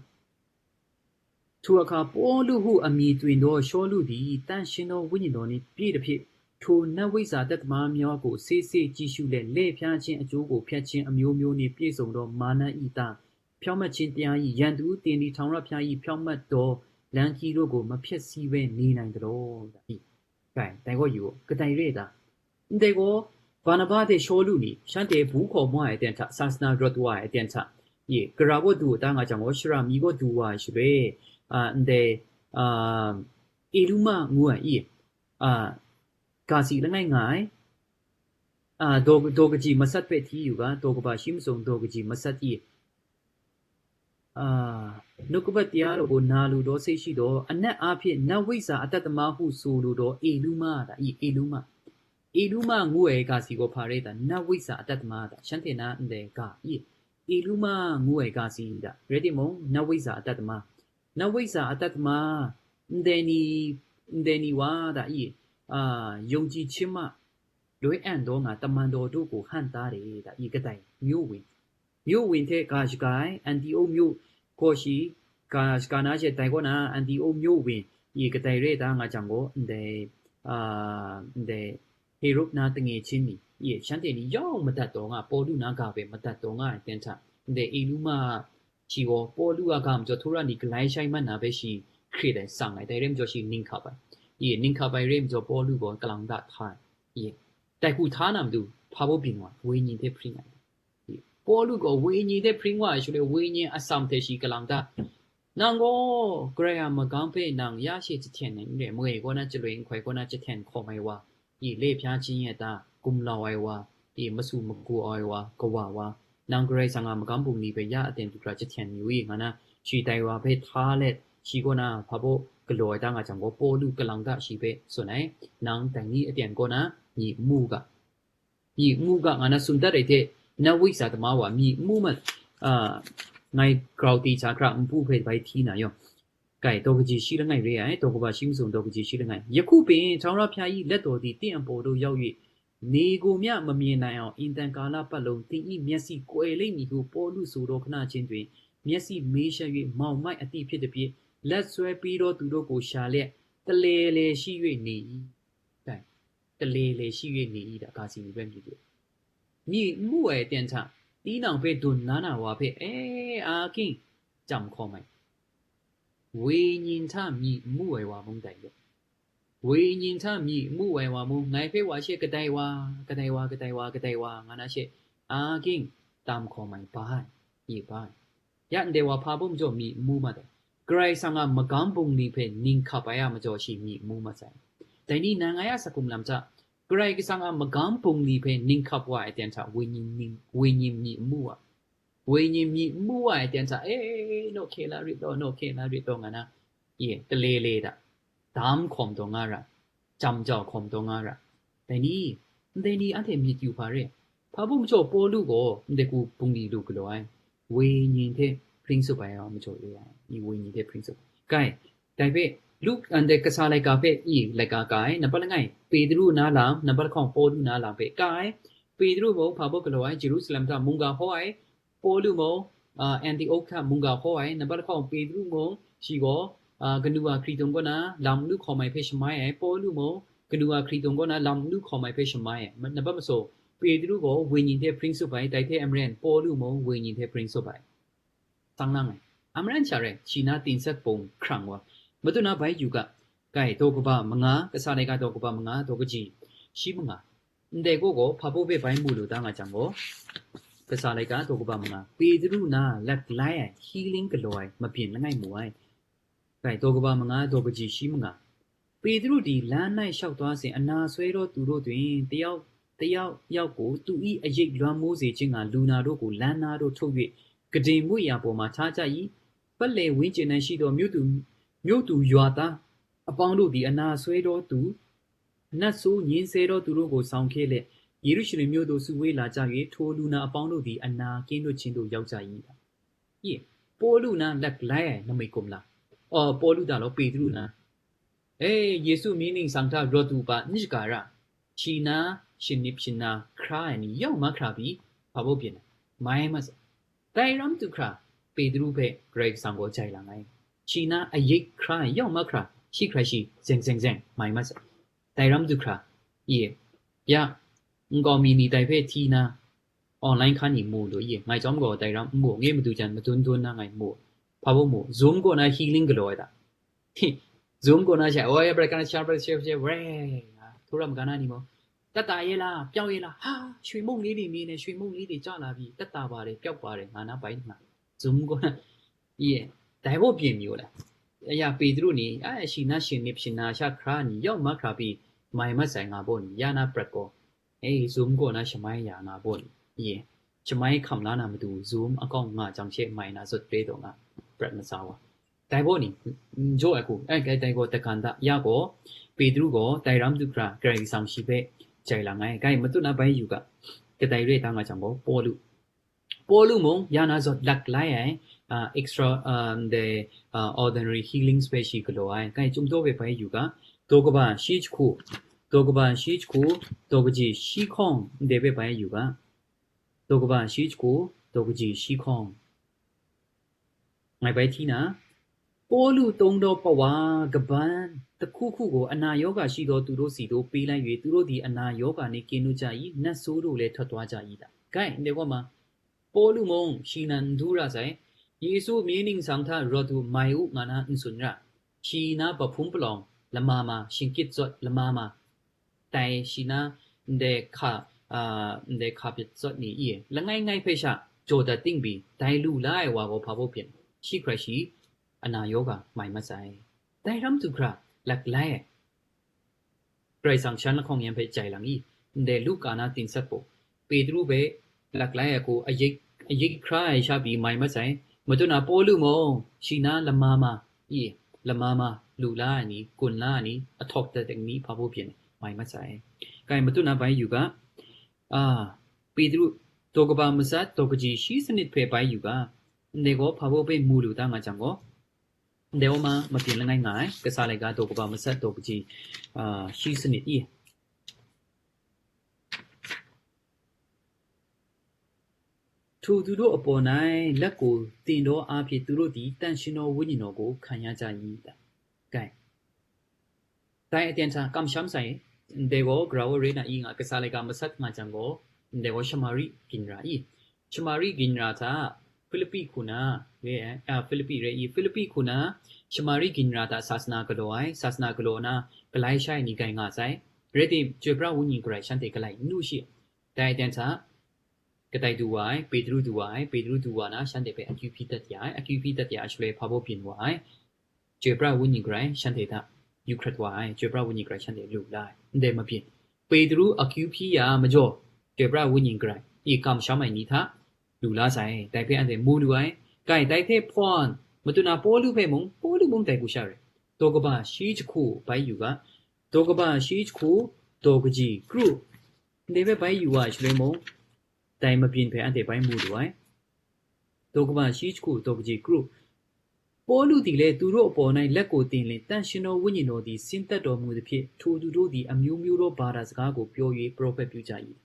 Htu a hka Pawlu hu a mi twi daw Shawlu di, tan shin daw wenyi daw ni pyi da hpyi, htu na witsa a tat ma myaw a ku se se ji shu let le hpya chin a chyu ku hpyat chin amyu myu ni pyi sung daw ma na i ta, hpyaw mat chin tya i, yan du tin di htawng ra hpya i hpyaw mat daw, lan hkyi ru ku ma hpyat si we ni nai galaw, da i. Kai, dai gaw yu, kadai re da? Ndai gaw, Barnaba hte Shawlu ni, shanhte bu hkaw ma ai aten hta, sasana rawt wa ai aten hta, ye, gara gaw du ta nga jang gaw, shara mi gaw du wa ai shaloi, a, ndai, a, Eluma ngu ai i, a, ga si langai nga ai, a, daw, daw kaji masat hpe hti yu ga, daw kaba shi masum daw kaji masat i, a, nup kabat tara gaw na lu daw se shi daw, anat a hpyi na witsa a tat ma hu su lu daw, Eluma da i, Eluma. Eluma ngu ai ga si gaw hpa re da, na witsa a tat ma da, shanhte na ndai ga i, Eluma ngu ai ga si da, rai timung, na witsa a tat ma. Na witsa a tat ma, ndai ni, ndai ni wa da i, a, yawng ji hchin ma, loi an daw nga, taman daw du ku han ta re da i, kadai, myu win. Myu win hte ga shaga ai, Anti-o myu gaw shi, ga shaga na she dai kaw na, Anti-o myu win, i kadai re da nga jang gaw, ndai, a, ndai, Herod na tange hchin ni, i shanhte ni yawng madat taw nga, Pawlu na ga hpe madat taw nga ai ten hta, ndai Eluma shi gaw, Pawlu a ga majaw htura ni galai shai man na hpe shi hkrit ai, tsang ai, dai re majaw shi ning hkap ai. I ning hkap ai re majaw, Pawlu gaw kalang da hta ai. I, dai hku hta na matu, hpa baw byin wa, wenyi hte hpring ai. Pawlu gaw wenyi hte hpring wa ai shaloi, wenyi atsam hte shi kalang da, "Nang gaw Karai a magam hpe nang ya she jahten ai n re, mwe kaw na chyaloi, nhkoi kaw na jahten hkawm ai wa, i le hpya chyen ya ta, gumlau ai wa, i masu magaw ai wa, kawa wa, nang Karai Kasang a magam bungli hpe ya aten du hkra jahten yu i," nga na, shi dai wa hpe hta let, shi kaw na hpa baw galaw ai ta nga jang gaw, Pawlu kalang da shi hpe tsun ai, "Nang dai ni aten kaw na myi n mu u ga." Myi n mu ga nga na tsun dat ai hte, na witsa tama wa myi n mu mat, a, ngai grau ti hta hkra npu hpe bai hti na yaw. Kai, daw kaji shi langai re ai, daw kaba shi masum daw kaji shi langai. Yaku pin, Htawng ra hpya i lat daw di, သင့်အပေါ်သို့ရောက်၍ နေကိုမျှမမြင်နိုင်အောင် အင်တန်ကာလပတ်လုံး သင်၏မျက်စိကွယ်လိမ့်မည်ဟု ပေါလုဆိုသောခဏချင်းတွင် မျက်စိမေးရှက်၍မောင်မိုက်အသည့်ဖြစ်သဖြင့်လက်စွဲပြီးသောသူတို့ကိုရှာလျက်တလဲလဲရှိ၍နေ၏။ ကဲတလဲလဲရှိ၍နေ၏ဒါကာစီနီပဲမြည်တယ်။ မြေမှုဝဲတန်ထတီးနောင်ပဲဒုံနာနာဝါဖဲအဲအာကင်းကြံခေါ်မိုင်ဝိညာဉ်ထမြေမှုဝဲဝါမုန်းတိုင်ရဲ့ ဝိညာဉ်ထမြေမှုဝဲဝါမူငိုင်ဖဲဝါရှေ့ကတိုင်ဝါကတိုင်ဝါကတိုင်ဝါကတိုင်ဝါငါနာရှေ့အာကင်းတမ်ခေါ်မိုင်ပါရေပါရန်တဲဝါဖာဘုံကြောင့်မြေမှုမတဲ့ ကရိုင်ဆန်ကမကမ်ပုံလီဖဲနင်းခပ်ပါရမကြောရှိမြေမှုမဆိုင်တိုင်နီနန်ငါရစကုံလမ်ချကရိုင်ကဆန်ကမကမ်ပုံလီဖဲနင်းခပ်ဝါအတန်ထဝိညာဉ်ဝိညာဉ်မြေမှုဝါဝိညာဉ်မြေမှုဝါအတန်ထအဲနော့ခဲလာရစ်တော့နော့ခဲလာရစ်တော့ငါနာရေတလေလေတာတမ်ခေါ်တော့ငါရ จำเจ้าของตัวง่าระแต่นี่แต่นี่อันเทมีอยู่พาเร่พระผู้มีพระเจ้าปอลุก็แต่กูปุงดีดูกลอยเวญินเทพริ้งสุไปเอามาโจเออีเวญินเทพริ้งสุไปไก่แต่เพ่ลูกอันเดกษาไลกาเพ่อีไลกากายนับปะละไงเปตรูนาลามนับปะละของปอลุนาลามเพ่กายเปตรูบอกพระบอกกลอยเยรูซาเล็มทามุงกาห้อย ပောလုမုံအာအန်တီအိုခတ်မုံကဟောဝိုင်နံပါတ်တစ်ခေါက်ပေတရုမုံရှိကောအာကနူဝါခရီတုံကောနာလမ်နုခေါ်မိုင်ဖဲရှမိုင်းအိုင်ပောလုမုံကနူဝါခရီတုံကောနာလမ်နုခေါ်မိုင်ဖဲရှမိုင်းအိုင်နံပါတ်မဆိုပေတရုကိုဝိညာဉ်ထဲ principle တိုက်ထဲအမရန်ပောလုမုံဝိညာဉ်ထဲ principle သံလမ်းအိုင်အမရန်ချရဲချီနာတင်ဆက်ပုံခရံဝါမတုနာဘိုင်ယူကကဲတော့ကဘာမငါကစားတဲ့ကတော့ကဘာမငါတော့ကကြီးရှိမငါ Ndai gaw gaw hpa baw hpe bai mu lu da nga jang gaw, kasa laika daw kaba manga, Petru na lat lai ai, healing galaw ai, mabyin langai mu ai. Dai daw kaba manga daw kaji shi manga, Petru di lan nai shau taw sin, ana soi raw tu raw dun, tayau, tayau yau gaw, tu i ayik luan mu se jing nga, lu na raw gaw, lan na raw htau yue, kadin mu ya paw ma hta ja i, ပတ်လည်ဝန်းကျင်၌ရှိသောမြို့သူမြို့သူရွာသားအပေါင်းတို့သည်အနာဆွဲသောသူ နတ်ဆိုးညှဉ်းဆဲသောသူတို့ကိုဆောင်ခဲ့လျက်ယေရုရှလင်မြို့သို့စုဝေးလာကြ၍ထိုလူနာအပေါင်းတို့သည်အနာကင်းလွတ်ခြင်းသို့ရောက်ကြ၏။ ယေပောလုနာလက်လဲနမိတ်ကုမ်လာအော်ပောလုတာလောပေတရုနာအဲယေရှုမင်းနှင့်ဆောင်ထားရောသူပါနိဂါရခြိနာရှင်နိပ်ရှင်နာခရာနီရောက်မခရာပြီဘာဖို့ပြင်လဲမိုင်းမစတိုင်ရမ်သူခရာပေတရုဖဲဂရိတ်ဆောင်ကိုကြိုင်လာငိုင်းခြိနာအရိတ်ခရာရောက်မခရာရှိခရာရှိဇင်ဇင်ဇင်မိုင်းမစတိုင်ရမ်သူခရာယေယငေါ်မီနီတိုင်ဖဲထီနာ online ခါနီမူလို့ယေငိုင်ကြောင့်ကောတိုင်ရမ်မူငေမတူချင်မတွန်းတွန်းနာငိုင်မူဘာဖို့မူ Zoom ကိုနာ healing ကလော်ဝဲတာ Zoom ကိုနာရှာ oh yeah ပြကနာရှာပြရှေရှေဝဲထူရမ်ကနာနီမော တက်တာရဲ့လားပျောက်ရဲ့လားဟာရွှေမုန့်လေးတွေမင်းနဲ့ရွှေမုန့်လေးတွေကျလာပြီတက်တာပါတယ်ပျောက်ပါတယ်ငါနာပိုင်ငါ Zoom ကိုနာ ယေတိုင်ဖို့ပြင်မျိုးလားအရာပေတရုနေအရှိနာရှင်နေရှင်နာရှာခရာနီရောက်မခရာပြီးမိုင်မဆိုင်ငါဖို့နီရနာပြတ်ကောအေး Zoom ကိုနာရှမိုင်းရာငါဖို့နီယေရှမိုင်းခမ်လာနာမတူ Zoom အကောင့်ငါကြောင့်ရှေ့မိုင်နာစွတ်ပေးတော့ငါပြတ်မစားဝါတိုင်ဖို့နီဂျိုအကူအဲကဲတိုင်ကိုတကန်တာရကောပေတရုကောတိုင်ရမ်သူခရာဂရိတ်ဆောင်ရှိပဲကြိုင်လာငိုင်းကဲမတုနာဘိုင်းယူကကတိုင်ရဲတာငါကြောင့်ကောပောလု Paulu mung yana zot lak lai ai uh, extra um, the uh, ordinary healing special galo ai kai chum to be pai yu ga to kaba shi chku to kaba shi chku to kaji shi khong de be pai yu ga to kaba shi chku to kaji shi khong ngai pai thi na ပောလုသုံးသောပဝါကပန်းတစ်ခုခုကိုအနာရောဂါရှိသောသူတို့ဆီသို့ပေးလိုက်၍သူတို့သည်အနာရောဂါနှင့်ကင်းလွတ်ကြ၏နတ်ဆိုးတို့လည်းထွက်သွားကြ၏။ ဒါကဲ နေကောမှာပောလုမုံရှိနန်ဒူရဆိုင်ယေရှုမင်းနှင့်ဆောင်ထရော်သူမိုင်ဦးငါနာအင်စွန်ရရှိနာပဖုံးပလောင်လမမရှင်ကစ်ဇွတ်လမမတိုင်ရှိနာဒဲခါအာဒဲခါပစ်ဇွတ်နေ ie လငိုင်းငိုင်းဖဲရှာကြော်တတ်တင်ပြီးတိုင်လူလာဝါဘောဖာဖို့ပြင်ရှိခရရှိအနာရောဂါမိုင်မဆိုင်တိုင်ရမ်သူခရလက်လဲ Karai Kasang shan lahkawng yan hpe jai lang i, ndai Luka na tinsat gaw, Petru hpe laklai ai hku ayin, ayin hkra ai sha pyi mai mat sai, matut na Pawlu mung, shi na lama ma, i, lama ma, lu la ai ni, gun la ai ni, ahtawk dat ai ni, hpa baw byin ai, mai mat sai. Kai, matut na bai yu ga, a, Petru, daw kaba matsat, daw kaji shi sanit hpe bai yu ga, ndai gaw hpa baw hpe mu lu da nga jang gaw, Ndai wa ma, mabyin langai nga ai, kasa laika daw kaba matsat daw kaji, a, shi sanit i. ထိုသူတို့အပေါ်၌လက်ကိုတင်သောအားဖြင့် သူတို့သည်သန့်ရှင်းသောဝိညာဉ်တော်ကိုခံရကြ၏။ ကဲ၊ ဒိုင်အတန်ဆာ ကမ်ရှမ်ဆိုင် ဒေဂောဂရဝရေနအီငါကစားလေကမဆတ်ငါကြံကို ဒေဂောရှမာရိဂင်ရာအီရှမာရိဂင်ရာတာ ဖိလိပ္ပိခုန ရဲ အာ ဖိလိပ္ပိရဲအီ ဖိလိပ္ပိခုန ရှမာရိဂင်ရာတာ သာသနာကလော် သာသနာကလော်နာ ကလိုင်းရှိုင်းနီဂိုင်ငါဆိုင် ရဲတင် ကြွယ်ပြဝိညာဉ်ကိုယ်တိုင် ရှမ်းတေကလိုင်းနုရှိ ဒိုင်အတန်ဆာ ကတိုင်တူဝိုင် ပေတရုတူဝိုင် ပေတရုတူဝါနာ ရှမ်းတေပဲအကျူဖီးတတ်ရ အကျူဖီးတတ်ရအရှလွဲဖာဘိုပျင်ဝိုင် ကြွယ်ပြဝိညာဉ်ကိုယ်တိုင် ရှမ်းတေတယူခရတ်ဝိုင် ကြွယ်ပြဝိညာဉ်ကိုယ်တိုင် ရှမ်းတေလူလာ တဲ့မပြင်းပေတရုအကျူဖီးရမကြော် ကြွယ်ပြဝိညာဉ်ကိုယ်တိုင် ဧကံရှမ်းမိုင်နီထလူလာဆိုင် တိုင်ဖဲအန်တေမူလူအိုင် ကဲတိုင်ဖဲဖွန် မတုနာပောလူဖဲမုံ ပောလူမုံတိုင်ကူရှာရဲ တောကပရှိချခုပိုင်ယူကတောကပရှိချခုတောကကြီးကရု နေပဲပိုင်ယူဝါရှလွဲမုံ တိုင်မပြင်းဖဲအန်တေပိုင်မူလူအိုင် တောကပရှိချခုတောကကြီးကရု ပောလူသည်လည်းသူတို့အပေါ်၌လက်ကိုတင်လျှင်တန်ရှင်သောဝိညာဉ်တော်သည်ဆင်းသက်တော်မူသဖြင့်ထိုသူတို့သည်အမျိုးမျိုးသောဘာသာစကားကိုပြော၍ပရောဖက်ပြုကြ၏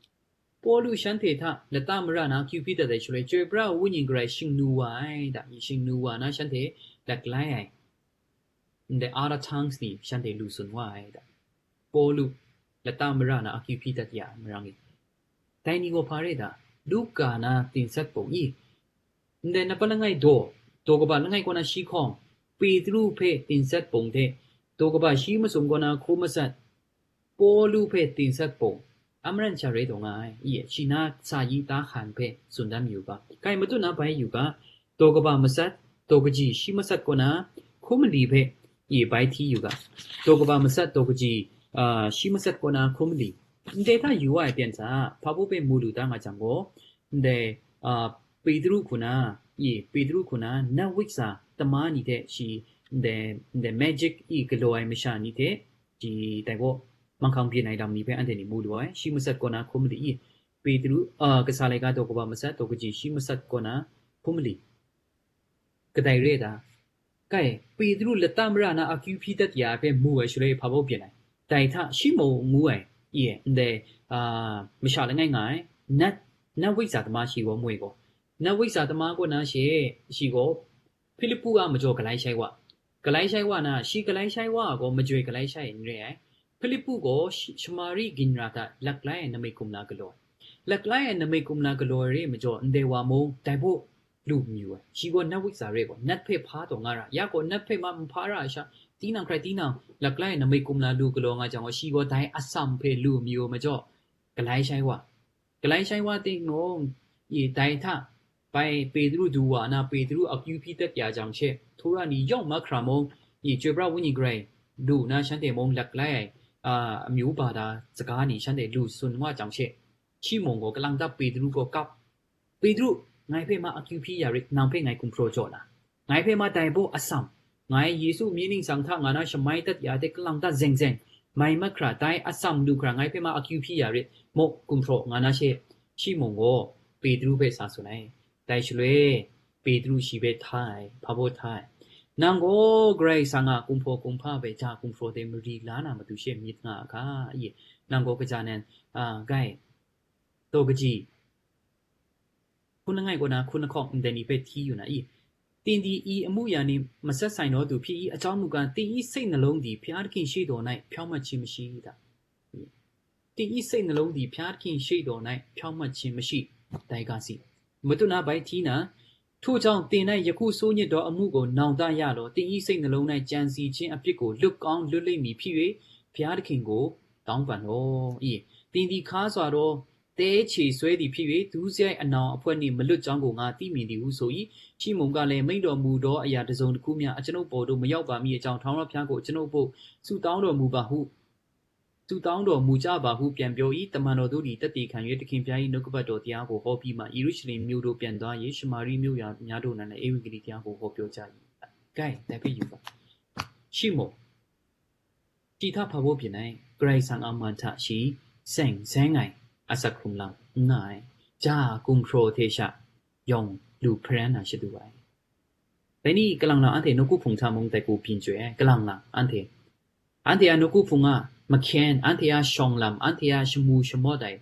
ပောလူရှမ်းထေထလက်တမရနာကျူပိတတ်တဲ့ရှလွဲကြွေပြဝိညာဉ်ကရိုင်ရှင်နူဝါဒါရှင်နူဝါနာရှမ်းထေလက်လိုက် the other tongues ဒီရှမ်းထေလူစွန်ဝါဒါပောလူလက်တမရနာအကျူပိတတ်ရမရငေတိုင်နီဝဖာရဲဒါလူကာနာတင်ဆက်ပုံ Ndai napa langai daw, daw kaba langai kaw na shi hkawng, Petru hpe tintsat pung hte, daw kaba shi masum kaw na hkrum masat, Pawlu hpe tintsat pung, a maran sha rai taw nga ai, i, shi na sa yi ta hkan hpe tsun dan mayu ga, kai matut na bai yu ga, daw kaba masat, daw kaji shi masat kaw na hkrum mali hpe, i, bai hti yu ga, daw kaba masat, daw kaji, a, shi masat kaw na hkrum mali, ndai hta yu wa ai pyan hta, hpa baw hpe mu lu da nga jang gaw, ndai, a, Petru hku na, i, Petru hku na, na wiksa tama ni hte shi, ndai, ndai magic i galaw ai masha ni hte, shi dai gaw, manghkang byin ai lam ni hpe anhte ni mu lu ai, shi masat kaw na hkrum mali i, Petru, a, kasa laika daw kaba masat, daw kaji shi masat kaw na hkrum mali. Kadai re ai ta? Kai, Petru lata mara na akyu hpyi dat ya ai hpe mu ai shaloi hpa baw byin ai. Dai hta shi mung ngu ai, i, ndai, a, masha langai nga ai, nat, nat wiksa tama shi gaw moi gaw, nat wiksa tama kaw na she, shi gaw, Hpilipu a majaw galai shai wa. Galai shai wa na, shi galai shai wa gaw majoi galai shai n re ai. Hpilipu gaw shi-, shamari ginra hta laklai ai namai kumla galaw ai. Laklai ai namai kumla galaw ai re majaw, ndai wa mung, dai baw lu mayu ai. Shi gaw nat wiksa re gaw, nat hpe hpa taw nga ra, ya gaw nat hpe ma n hpa ra ai sha, tinang hkrai tinang, laklai ai namai kumla lu galaw nga jang gaw, shi gaw dai atsam hpe lu mayu ai majaw, galai shai wa. Galai shai wa ting mung, i dai hta, bai Petru du wa na Petru akyu hpyi dat ya jang she, Htawra ni yawng mahkra mung, i chyoi pra Wenyi garai, lu na shanhte mung laklai ai, a, amyu ba da saga ni shanhte lu tsun wa jang she, shi mung gaw kalang dap Petru gaw kap, Petru, ngai hpe ma akyu hpyi ya rit, nang hpe ngai gumhpraw jaw na. Ngai hpe ma dai baw atsam, ngai Yesu myit ningsang hta nga na shamai dat ya de kalang dat zeng zeng, mai mahkra dai atsam lu hkra ngai hpe ma akyu hpyi ya rit, maw gumhpraw nga na she, shi mung gaw Petru hpe sa tsun ai. Dai shaloi, Petru shi hpe hta ai, hpa baw hta ai. Nang gaw Karai Kasang a kumhpraw kumhpa hpe ja gumhpraw de mari la na matu she myit nga a ga, ye, nang gaw kaja nan, a, gai, taw kaji, hkun langai kaw na hkun lahkawng ndai ni hpe hti yu na i? Tindi i amu ya ni matsat sai naw du hpyi i, a chyawm mu ga, သင်၏စိတ်နှလုံးသည် ဘုရားသခင်ရှေ့တော်၌ ဖြောင့်မတ်ခြင်းမရှိ da. သင်၏စိတ်နှလုံးသည် ဘုရားသခင်ရှေ့တော်၌ ဖြောင့်မတ်ခြင်းမရှိ dai ga si. Matu na bai hti na, ထို့ကြောင့် သင်၌ယခုဆိုးညစ်သောအမှုကို နောင်တရလော့။ သင်၏စိတ်နှလုံး၌ကြံစည်ခြင်းအပြစ်ကို လွတ်ကောင်းလွတ်လိမ့်မည်ဖြစ်၍ ဘုရားသခင်ကိုတောင်းပန်လော့။ သင်သည်ခါစွာသောတဲခြေစွဲသည်ဖြစ်၍၊ ဒုစရိုက်အနောင်အဖွဲ့နှင့်မလွတ်ကြောင်းကိုငါသိမြင်သည်ဟုဆို၏။ ရှိမုန်ကလည်း၊ မိန့်တော်မူသောအရာတစ်စုံတစ်ခုမျှအကျွန်ုပ်ပေါ်သို့မရောက်ပါမည်အကြောင်း ထာဝရဘုရားကိုအကျွန်ုပ်အဖို့ဆုတောင်းတော်မူပါဟု ဆုတောင်းတော်မူကြပါဟုပြန်ပြော၏။ တမန်တော်တို့သည်သက်သေခံ၍၊ သခင်ဘုရား၏နှုတ်ကပတ်တော်တရားကိုဟောပြီးမှ၊ ယေရုရှလင်မြို့သို့ပြန်သွား၍၊ ရှမာရိမြို့ရွာများတို့၌လည်းဧဝံဂေလိတရားကိုဟောပြောကြ၏။ ကဲ, ဒါဖြစ်ယူပါ။ ရှိမုန် Shi hta hpa baw byin ai, Karai Kasang a man hta shi seng seng ai asak hkrum lam n nga ai, ja gumhpraw hte sha yawng lu hparan na shadu ai. Dai ni kalang lang anhte nawku hpung hta mung dai hku byin chyoi ai, kalang lang anhte. Anhte a nawku hpung a mahkyen, anhte a shawng lam, anhte a shamu shamawt ai,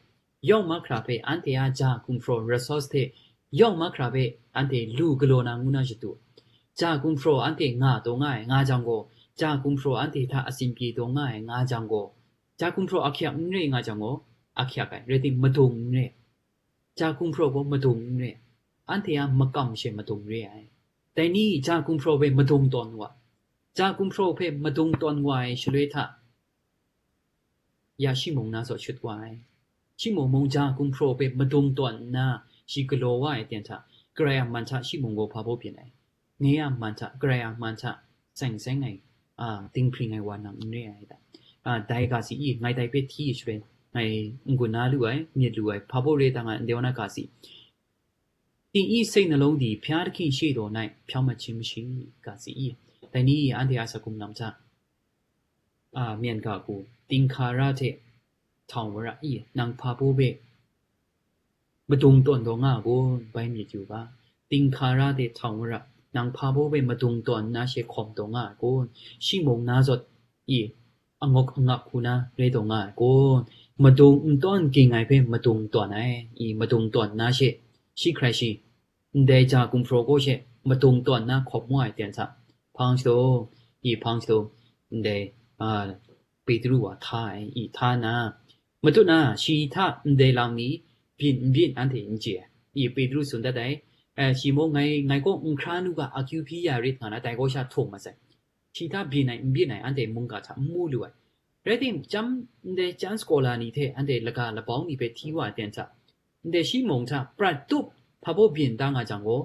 yawng mahkra hpe anhte a ja gumhpraw resource hte yawng mahkra hpe anhte lu galaw na ngu na shadu. Ja gumhpraw anhte nga taw nga ai, nga jang gaw, ja gumhpraw anhte hta a tsin pyi taw nga ai, nga jang gaw, ja gumhpraw ahkyak n re nga jang gaw, ahkyak ai, rai timung, madung n re. Ja gumhpraw gaw madung n re. Anhte a makam she madung re ai. Dai ni ja gumhpraw hpe madung tawn wa, ja gumhpraw hpe madung tawn wa ai shaloi hta, ya shi mung na zaw shut wa ai. Shi mung mung ja gumhpraw hpe madung tawn nna, shi galaw wa ai ten hta, Karai a man hta shi mung gaw hpa baw byin ai. Nye a man hta, Karai a man hta, seng seng ai, a, dinghpring ai wa nang n re ai ta? A, dai ga si i, ngai dai hpe hti shaloi, ngai n-gun na lu ai, myit lu ai, hpa baw re ta nga, ndai wa na ga si. တင်၏စိတ်နှလုံးသည် ဘုရားသခင်ရှေ့တော်၌ ဖြောင့်မတ်ခြင်းမရှိ ကစီ တနည်းအားဖြင့် အစကုံလမ်ချ အာ မင်္ဂလာကို သင်္ခါရထက် ထာဝရ ii, nang hpa baw hpe madung tawn taw nga ai kun, bai myit yu ga. Thing hkara hte htawng mara, nang hpa baw hpe madung tawn nna she hkawm taw nga ai kun, shi mung na zawn i angawk angap hku na rai taw nga ai kun, madung n tawn ging ai hpe madung tawn ai, i madung tawn nna she, shi hkrai shi, ndai ja gumhpraw kaw she madung tawn nna hkawm wa ai ten hta, hpang shadaw, i hpang shadaw, ndai, a, Petru wa hta ai, i hta nna, matut na, shi hta ndai lam ni byin n byin anhte n chye ai. I Petru tsun dat ai, e, shi mung ngai, ngai kaw n hkra nu ga akyu hpyi ya rit nga na, dai kaw sha htung mat sai. Shi hta byin ai, n byin ai, anhte mungga hta n mu lu ai. Rai timung, chyam ndai chyam scholar ni hte anhte laga labau ni hpe hti wa ai ten hta, ndai shi mung hta prat tup hpa baw byin da nga jang gaw,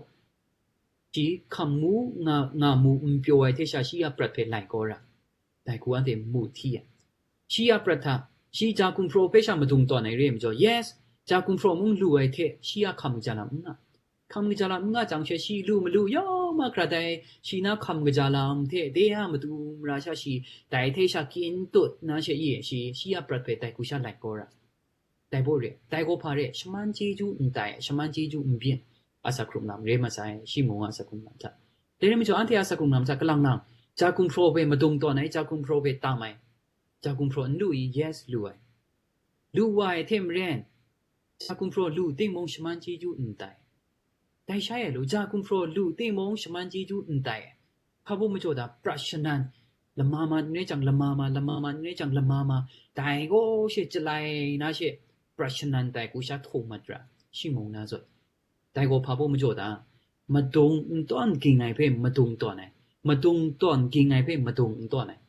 shi hkam mu nga, nga mu n pyaw ai hte sha shi a prat hpe lai kau ra. Dai hku anhte mu hti ai. Shi a prat hta, shi ja gumhpraw hpe sha madung tawn ai re ai majaw, yes, ja gumhpraw mung lu ai hte shi a hkam kaja lam n nga. Hkam kaja lam n nga jang she shi lu malu yawng mahkra dai, shi na hkam kaja lam hte de a matu mara sha shi, dai hte sha kyin tut na she ye shi, shi a prat hpe dai hku sha lai kau ra. Dai baw re, dai gaw hpa re, shaman chyeju n tai, shaman chyeju n byin, a sa hkrum lam re masai, shi mung a sa hkrum lam hta. Dai rai majaw, anhte a sa hkrum lam hta kalang lang, ja gumhpraw hpe madung tawn ai, ja gumhpraw hpe tam ai, ja gumhpraw n lu i, yes, lu ai. Lu wa ai hte maren, ja gumhpraw lu timung shaman chyeju n tai. Dai shai ai lu, ja gumhpraw lu timung shaman chyeju n tai. Hpa baw majaw da, prat shanan, lama ma n rai jang lama ma, lama ma n rai jang lama ma, dai gaw she chye lai na she, prat shanan dai hku sha htung mat ra, shi mung na zawn. Dai gaw hpa baw majaw da, madung n tawn ging ai hpe madung tawn ai, madung tawn ging ai hpe madung n tawn ai.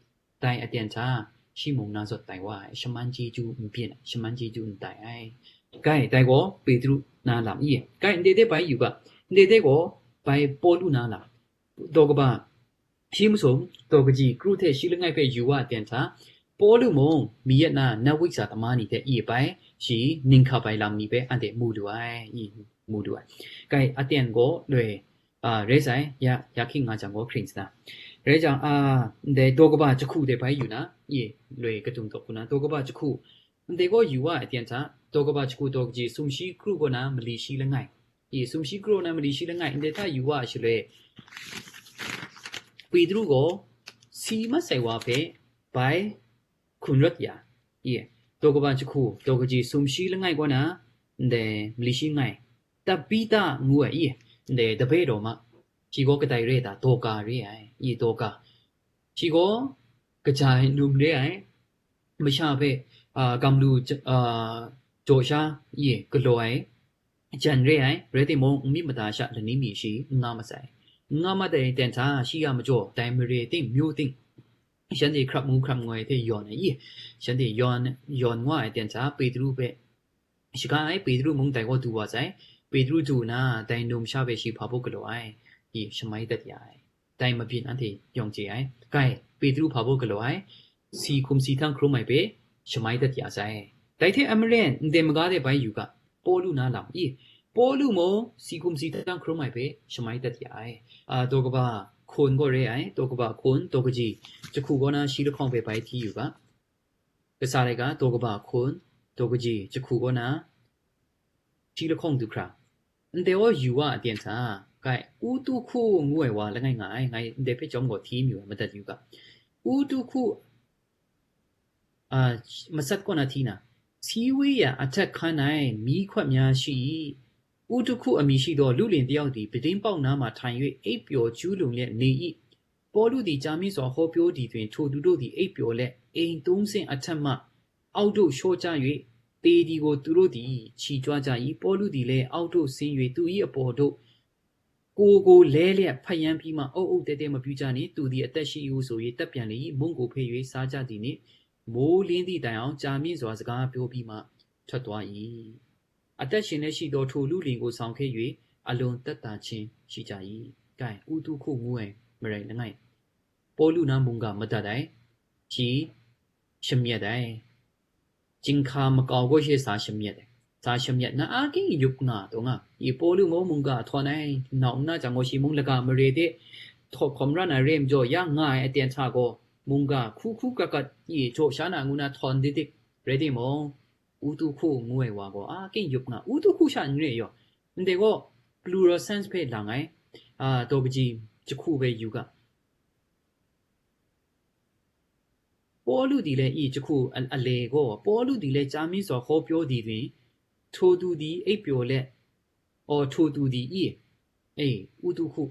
Dai aten hta, shi mung na zawn tai wa ai, shaman chyeju n byin ai, shaman chyeju n tai ai. Gai, dai gaw Petru na lam i, gai, ndai de bai yu ga, ndai de gaw bai Pawlu na lam, daw kaba, shi masum, daw kaji kru hte shi langai hpe yu wa ai ten hta, Pawlu mung, mi yet na, nawik sa tama ni hte i bai, shi ning hkap ai lam ni hpe anhte mu lu ai, i mu lu ai. Gai, aten gaw loi, a, rai sai, ya, ya hkying nga jang gaw hkring sa na. Rai jang, a, ndai daw kaba jahku de bai yu na, i loi kadung daw hku na, daw kaba jahku, ndai gaw yu wa ai ten hta, daw kaba jahku daw kaji sumshi kru kaw na mali shi langai. I sumshi kru kaw na mali shi langai, ndai hta yu wa ai shaloi, Petru gaw si mat sai wa hpe bai hkun rawt ya. I, daw kaba jahku, daw kaji sumshi langai kaw na, ndai mali shi langai, Tabita ngu ai, i, ndai Dabe daw ma, shi gaw kadai re ta, Dawka re ai, i, Dawka. Shi gaw kaja ai num re ai, masha hpe, a, gam lu j-, a, jaw sha, i, galaw ai, jan re ai, rai timung, n myit mada sha lani mi shi n nga masai. N nga mat ai ten hta, shi a majaw, dai mare ting, myu ting, shanhte hkrap ngu hkrap ngoi hte yawn ai, i, shanhte yawn, yawn nga ai ten hta, Petru hpe shaga ai, Petru mung dai gaw du wa sai. Petru du nna, dai num sha hpe shi hpa baw galaw ai, i, shamai dat ya ai. Dai mabyin anhte yawng chye ai. Gai, Petru hpa baw galaw ai, si hkum si htang hkrum ai hpe shamai dat ya sai. Dai hte a maren, ndai maga de bai yu ga, Pawlu na lam i, Pawlu mung si hkum si htang hkrum ai hpe shamai dat ya ai. A, daw kaba hkun gaw re ai, daw kaba hkun, daw kaji jahku kaw na shi lahkawng hpe bai hti yu ga. Kasa laika, daw kaba hkun, daw kaji jahku kaw na shi lahkawng du hkra, ndai gaw yu wa ai ten hta, gai, Utuhku ngu ai wa langai nga ai, ngai ndai hpe chyawm gaw hti mayu ai, madat yu ga. Utuhku, a, matsat kaw na hti na, ဆီးဝေးရာ အထက်ခန်း၌ မီးခွက်များရှိ၏။ ဥတုခုအမည်ရှိသော လုလင်တစ်ယောက်သည် ပြတင်းပေါက်နားမှာ ထိုင်၍ အိပ်ပျော်ကျူးလွန်လျက် နေ၏။ ပေါလုသည် ကြာမြင့်စွာ ဟောပြောသည်တွင် ထိုသူတို့သည် အိပ်ပျော်လျက် အိမ်သုံးဆင့်အထက်မှ အောက်သို့ လျှော့ချ၍ သေသည်ကို သူတို့သည် ချီကြွကြ၏။ ပေါလုသည်လည်း အောက်သို့ ဆင်း၍ သူ၏အပေါ်သို့ ကိုယ်ကို လဲလျက် ဖတ်ယမ်းပြီးမှ အုပ်အုပ်တဲတဲ မပြုကြနှင့်။ သူသည် အသက်ရှိ၏ဟုဆို၍ တပ်ပြန်လေ၏။ မုန့်ကို ဖဲ့၍ စားကြသည်နှင့် မိုဃ်းလင်းသည့်တိုင်အောင် ကြာမြင့်စွာ စကားပြောပြီးမှ ထွက်သွား၏။ အသက်ရှင်လျက်ရှိသော ထိုလုလင်ကို ဆောင်ခဲ့၍ အလွန်သက်သာခြင်း ရှိကြ၏။ ကဲ, ဥတုခုငူဝဲ မရယ်လငိုင်, ပေါလုနာမုန်ဂါမတတ်ဒဲ, ချီရှမျက်ဒဲ, ကျင်ခါမကောက်ကိုရှေ့စာရှမျက်တယ်။ စာရှမျက်နာအကင်းယုပ်ငါတော့ငါ, ယေပေါလုမောမုန်ဂါထွန်နိုင်, နောက်နာကြောင့်ကိုရှိမုန်လကမရေတဲ့, ထောက်ခွန်ရနာရေမကြော်ရငါအတန်ချာကို, မုန်ဂါခူခူကကတ်, ယေကြော်ရှာနာငူနာထွန်ဒိဒိ, ရဲဒိမော, ဥတုခုငူဝဲဝါကို အကင်းယုပ်ငါ, ဥတုခုရှာညွေရော, နတဲ့ကို plural sense ဖဲလာငိုင်, အာ, တော့ပကြီးတစ်ခုပဲယူက, ပေါလုသည်လည်း 이တစ်ခုအအလဲကို, ပေါလုသည်လည်း ကြာမြင့်စွာ ဟောပြောသည်တွင်, ထိုသူသည် အိပ်ပျော်လျက်, အော်, ထိုသူသည် 이, အေး, ဥတုခု,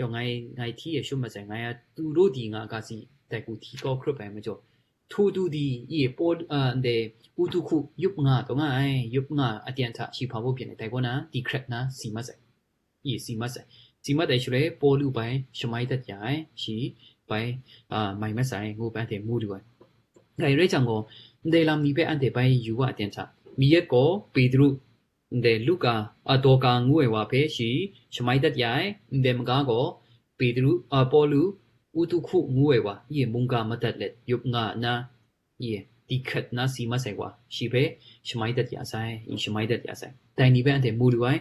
ရော ငါ, ငါထီးရရှုံးမဆိုင်, ငါရသူတို့သည် ငါကစီ တိုက်ကူထီးကောခရစ်ပိုင်မကျော်, ထိုသူသည် 이, ပေါလု, အာ, တဲ့, ဥတုခု, ယုပ်ငါတော့ငါ, ယုပ်ငါအတန်ထရှိဖာဖို့ဖြစ်နေ, တိုက်ကောနာ, ဒီခရက်နာ, စီမဆိုင်. အီ စီမတ်ဆိုင်, စီမတ်တယ်ဆိုရင် ပေါလုပိုင် ရှမိုက်တတ်ရယ်, ရှိပိုင် အာ, မိုင်မတ်ဆိုင်, ငိုပန်းတယ် မူလူဝဲ. ဒါရဲချောင်ကို, ဒဲလမ်နီပဲအန်တဲ့ပိုင် ယူဝအတန်ချာ, မီယက်ကို ပေတရု, ဒဲလူကာ, အတော်ကာငူဝဲဝါဖဲ ရှိရှမိုက်တတ်ရယ်, ဒဲမကားကို ပေတရု, အ, ပေါလု, ဥတုခုငူဝဲဝါ, ယမုန်ကာမတတ်လက်, ယုပ်ငါနာ, ယတီခတ်နာစီမတ်ဆိုင်ကွာ, ရှိဖဲ ရှမိုက်တတ်ရဆိုင်, ယရှမိုက်တတ်ရဆိုင်. တိုင်နီပဲအန်တဲ့ မူလူဝဲ,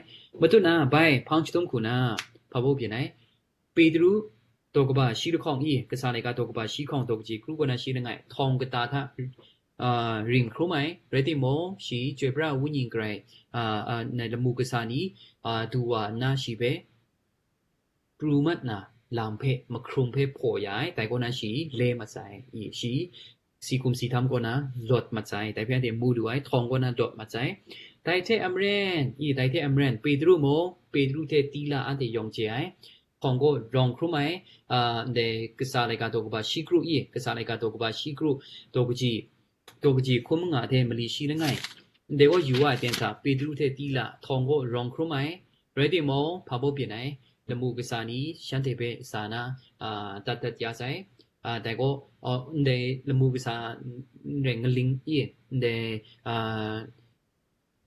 မတုနာပိုင် ဖောင်းချတုံးခုနာ, ဖာဖို့ပြင်နိုင်, ပေတရု, တော့ကဘာရှိတခေါင် 이, ကစားလေက တော့ကဘာရှိခေါင် တော့ကကြီး ကရူကနာရှိလငယ်, ထောင်ကတာထ, အာ, ရင်ခရုမိုင်, ရဲတိမော, ရှိ, ကျွဲပြဝိညာဉ်ကြိုင်, အာ, အာ, နလမူကစားနီ, အာ, ဒူဝါနာရှိဖဲ, ပရူမတ်နာ, လမ်ဖဲ, မခရုံဖဲ ဖော်ရယ်, တိုင်ကောနာရှိ, လဲမဆိုင်, အီ ရှိ, စီကုမ်စီထမ်ကောနာ, လော့မဆိုင်, တိုင်ဖဲအန်တဲ့ မူလူဝဲ, ထောင်ကောနာ, လော့မဆိုင်. တိုင်ထဲအမရန်, အီ, တိုင်ထဲအမရန်, ပေတရုမော, ပေတရုထဲတီလာအန်တဲ့ ယုံကြည်ရယ်, ထောင်ကော ရောင်ခရုမိုင်, အာ, ဒဲကစားလေက တော့ကဘာရှိကရူ 이, ကစားလေက တော့ကဘာရှိကရူ, တော့ကကြီး, တော့ကကြီး ခုမငါထဲ မလီရှိလငယ်. ဒဲဝယူဝအတန်ချာ, ပေတရုထဲတီလာ, ထောင်ကော ရောင်ခရုမိုင်, ရဲတိမော, ဖာဖို့ပြင်နိုင်, လမူကစားနီ, ရှမ်းတဲ့ဖဲစာနာ, အာ, တတ်တတ်ရဆိုင်, အာ, တိုင်ကော, အော်, ဒဲလမူကစား, ရဲငလင်း 이, ဒဲ, အာ,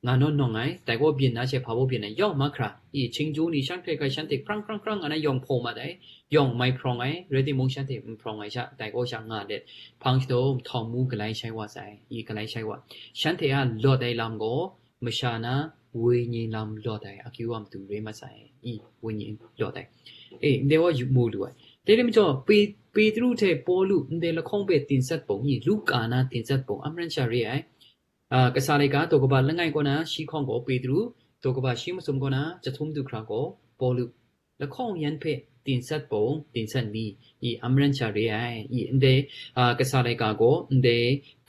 ငါနော့နော့ငိုင်, တိုင်ကောပြင်နာချက် ဖာဖို့ပြင်နိုင်, ရောင်မခရာ, အီ ချင်းကျူနီ ရှမ်းဖဲက ရှမ်းတဲ့ ခရန်းခရန်းခရန်း ငါနာ ရောင်ဖော်မတ်တယ်, ရောင်မိုင်ဖရောင်ငိုင်, ရဲတိမုံ ရှမ်းတဲ့ ဖရောင်ငိုင်ရှာ, တိုင်ကောရှာ ငါလက်, ဖောင်းချတုံး ထောင်မူကလိုင်းဆိုင်ဝါဆိုင်, အီ ကလိုင်းဆိုင်ဝါ, ရှမ်းတဲ့ အလော့တိုင်လမ်ကို, မရှာနာ, ဝိညာဉ်လမ်လော့တိုင် အကျိုးအမတူရဲမဆိုင်, အီ ဝိညာဉ်လော့တိုင်. အေး, ဒဲဝယူမူလူဝဲ. တဲရမကျော်, ပေ, ပေတရုထဲ ပေါလု, ဒဲလခေါင်းပဲ တင်ဆက်ပုံ, အီ လူကာနာ တင်ဆက်ပုံ, အမရန်ရှာရဲအိုင်. အာ, ကစားလေက တော့ကဘာလငယ်ကောနာ, ရှိခေါင်ကို ပေတရု, တော့ကဘာရှိမစုံကောနာ, ချက်ထုံးသူခရာကို ပေါလု, လခေါင်းရန်ဖဲ တင်ဆက်ပုံ, တင်ဆက်နီ, အီ အမရန်ချာရဲအိုင်, အီ အန်ဒဲ, အာ, ကစားလေကကို, အန်ဒဲ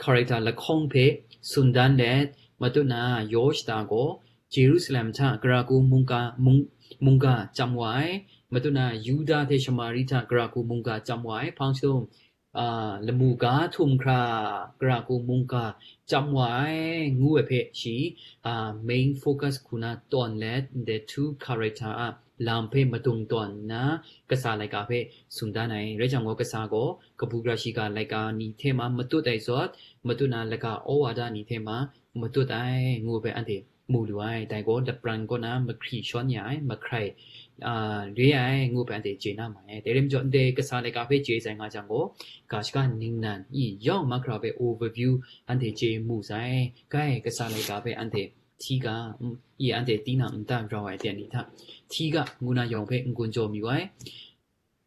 character လခေါင်းဖဲ စွန်ဒန်လက်, မတုနာ ယောရှတာကို, ဂျေရုစလမ်ထ ကရာကူမုန်ကာ, မုန်, မုန်ကာ ကြံဝဲ, မတုနာ ယူဒာထဲ ရှမာရိထ ကရာကူမုန်ကာ ကြံဝဲ, ဖောင်းချတုံး အာ, လမူက ထုံခရာ, ကရာကူမုန်ကာ, ကြံဝဲ, ငူဝဲဖဲ ရှိ, အာ, main focus ခုနာ တွန်လက်, the two character အ, လမ်ဖဲ မတုံတွန်နာ, ကစားလေကဖဲ စွန်ဒန်အိုင်, ရဲချောင်ကို ကစားကို, ကပူကရာရှိက လေကနီထဲမှာ မတုတ်တိုင်စော့, မတုနာ လက ဩဝါဒနီထဲမှာ မတုတ်တိုင်, ငူဝဲဖဲ အန်တေ မူလူအိုင်, တိုင်ကော လပရန်ကောနာ မခရီရှော့ညိုင်, မခရိုင်, အာ, ရဲအိုင်, ငူဝဲဖဲ အန်တေ ကျေနပ်မှာ, တဲရမကျော် အန်တေ ကစားလေကဖဲ ကျေဆိုင်ငါချောင်ကို, ကရှကနင်းနန်, အီ ရောင်မခရာဖဲ overview, အန်တေ ကျေမူဆိုင်, ကဲ ကစားလေကဖဲ အန်တေ ထီက, အီ အန်တေ တီနံ အန်တ ရောင်ဝဲ တဲနီထ, ထီက, ငူနာ ရောင်ဖဲ ငွန်ကျော်မီဝဲ,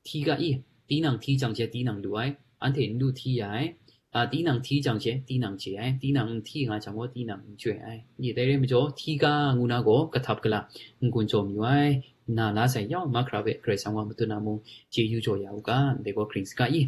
ထီက အီ, တီနံ ထီချောင်ချဲ တီနံ လူအိုင်, အန်တေ နူထီရအိုင်, အာ, တီနံ ထီချောင်ချဲ တီနံ ချေအိုင်, တီနံ ထီငါချောင်ဝဲ တီနံ ချွဲအိုင်, အီ တဲရမကျော် ထီက, ငူနာ ကော ကထပ်ကလပ်, ငွန်ကျော်မီဝဲ, နာ လါဆိုင် ရောင်မခရာဖဲ ခရစ်စံဝါ မတုနာမူ, ကျေယူကျော်ရအိုင်က, ဒဲကော ခရစ်စက အီ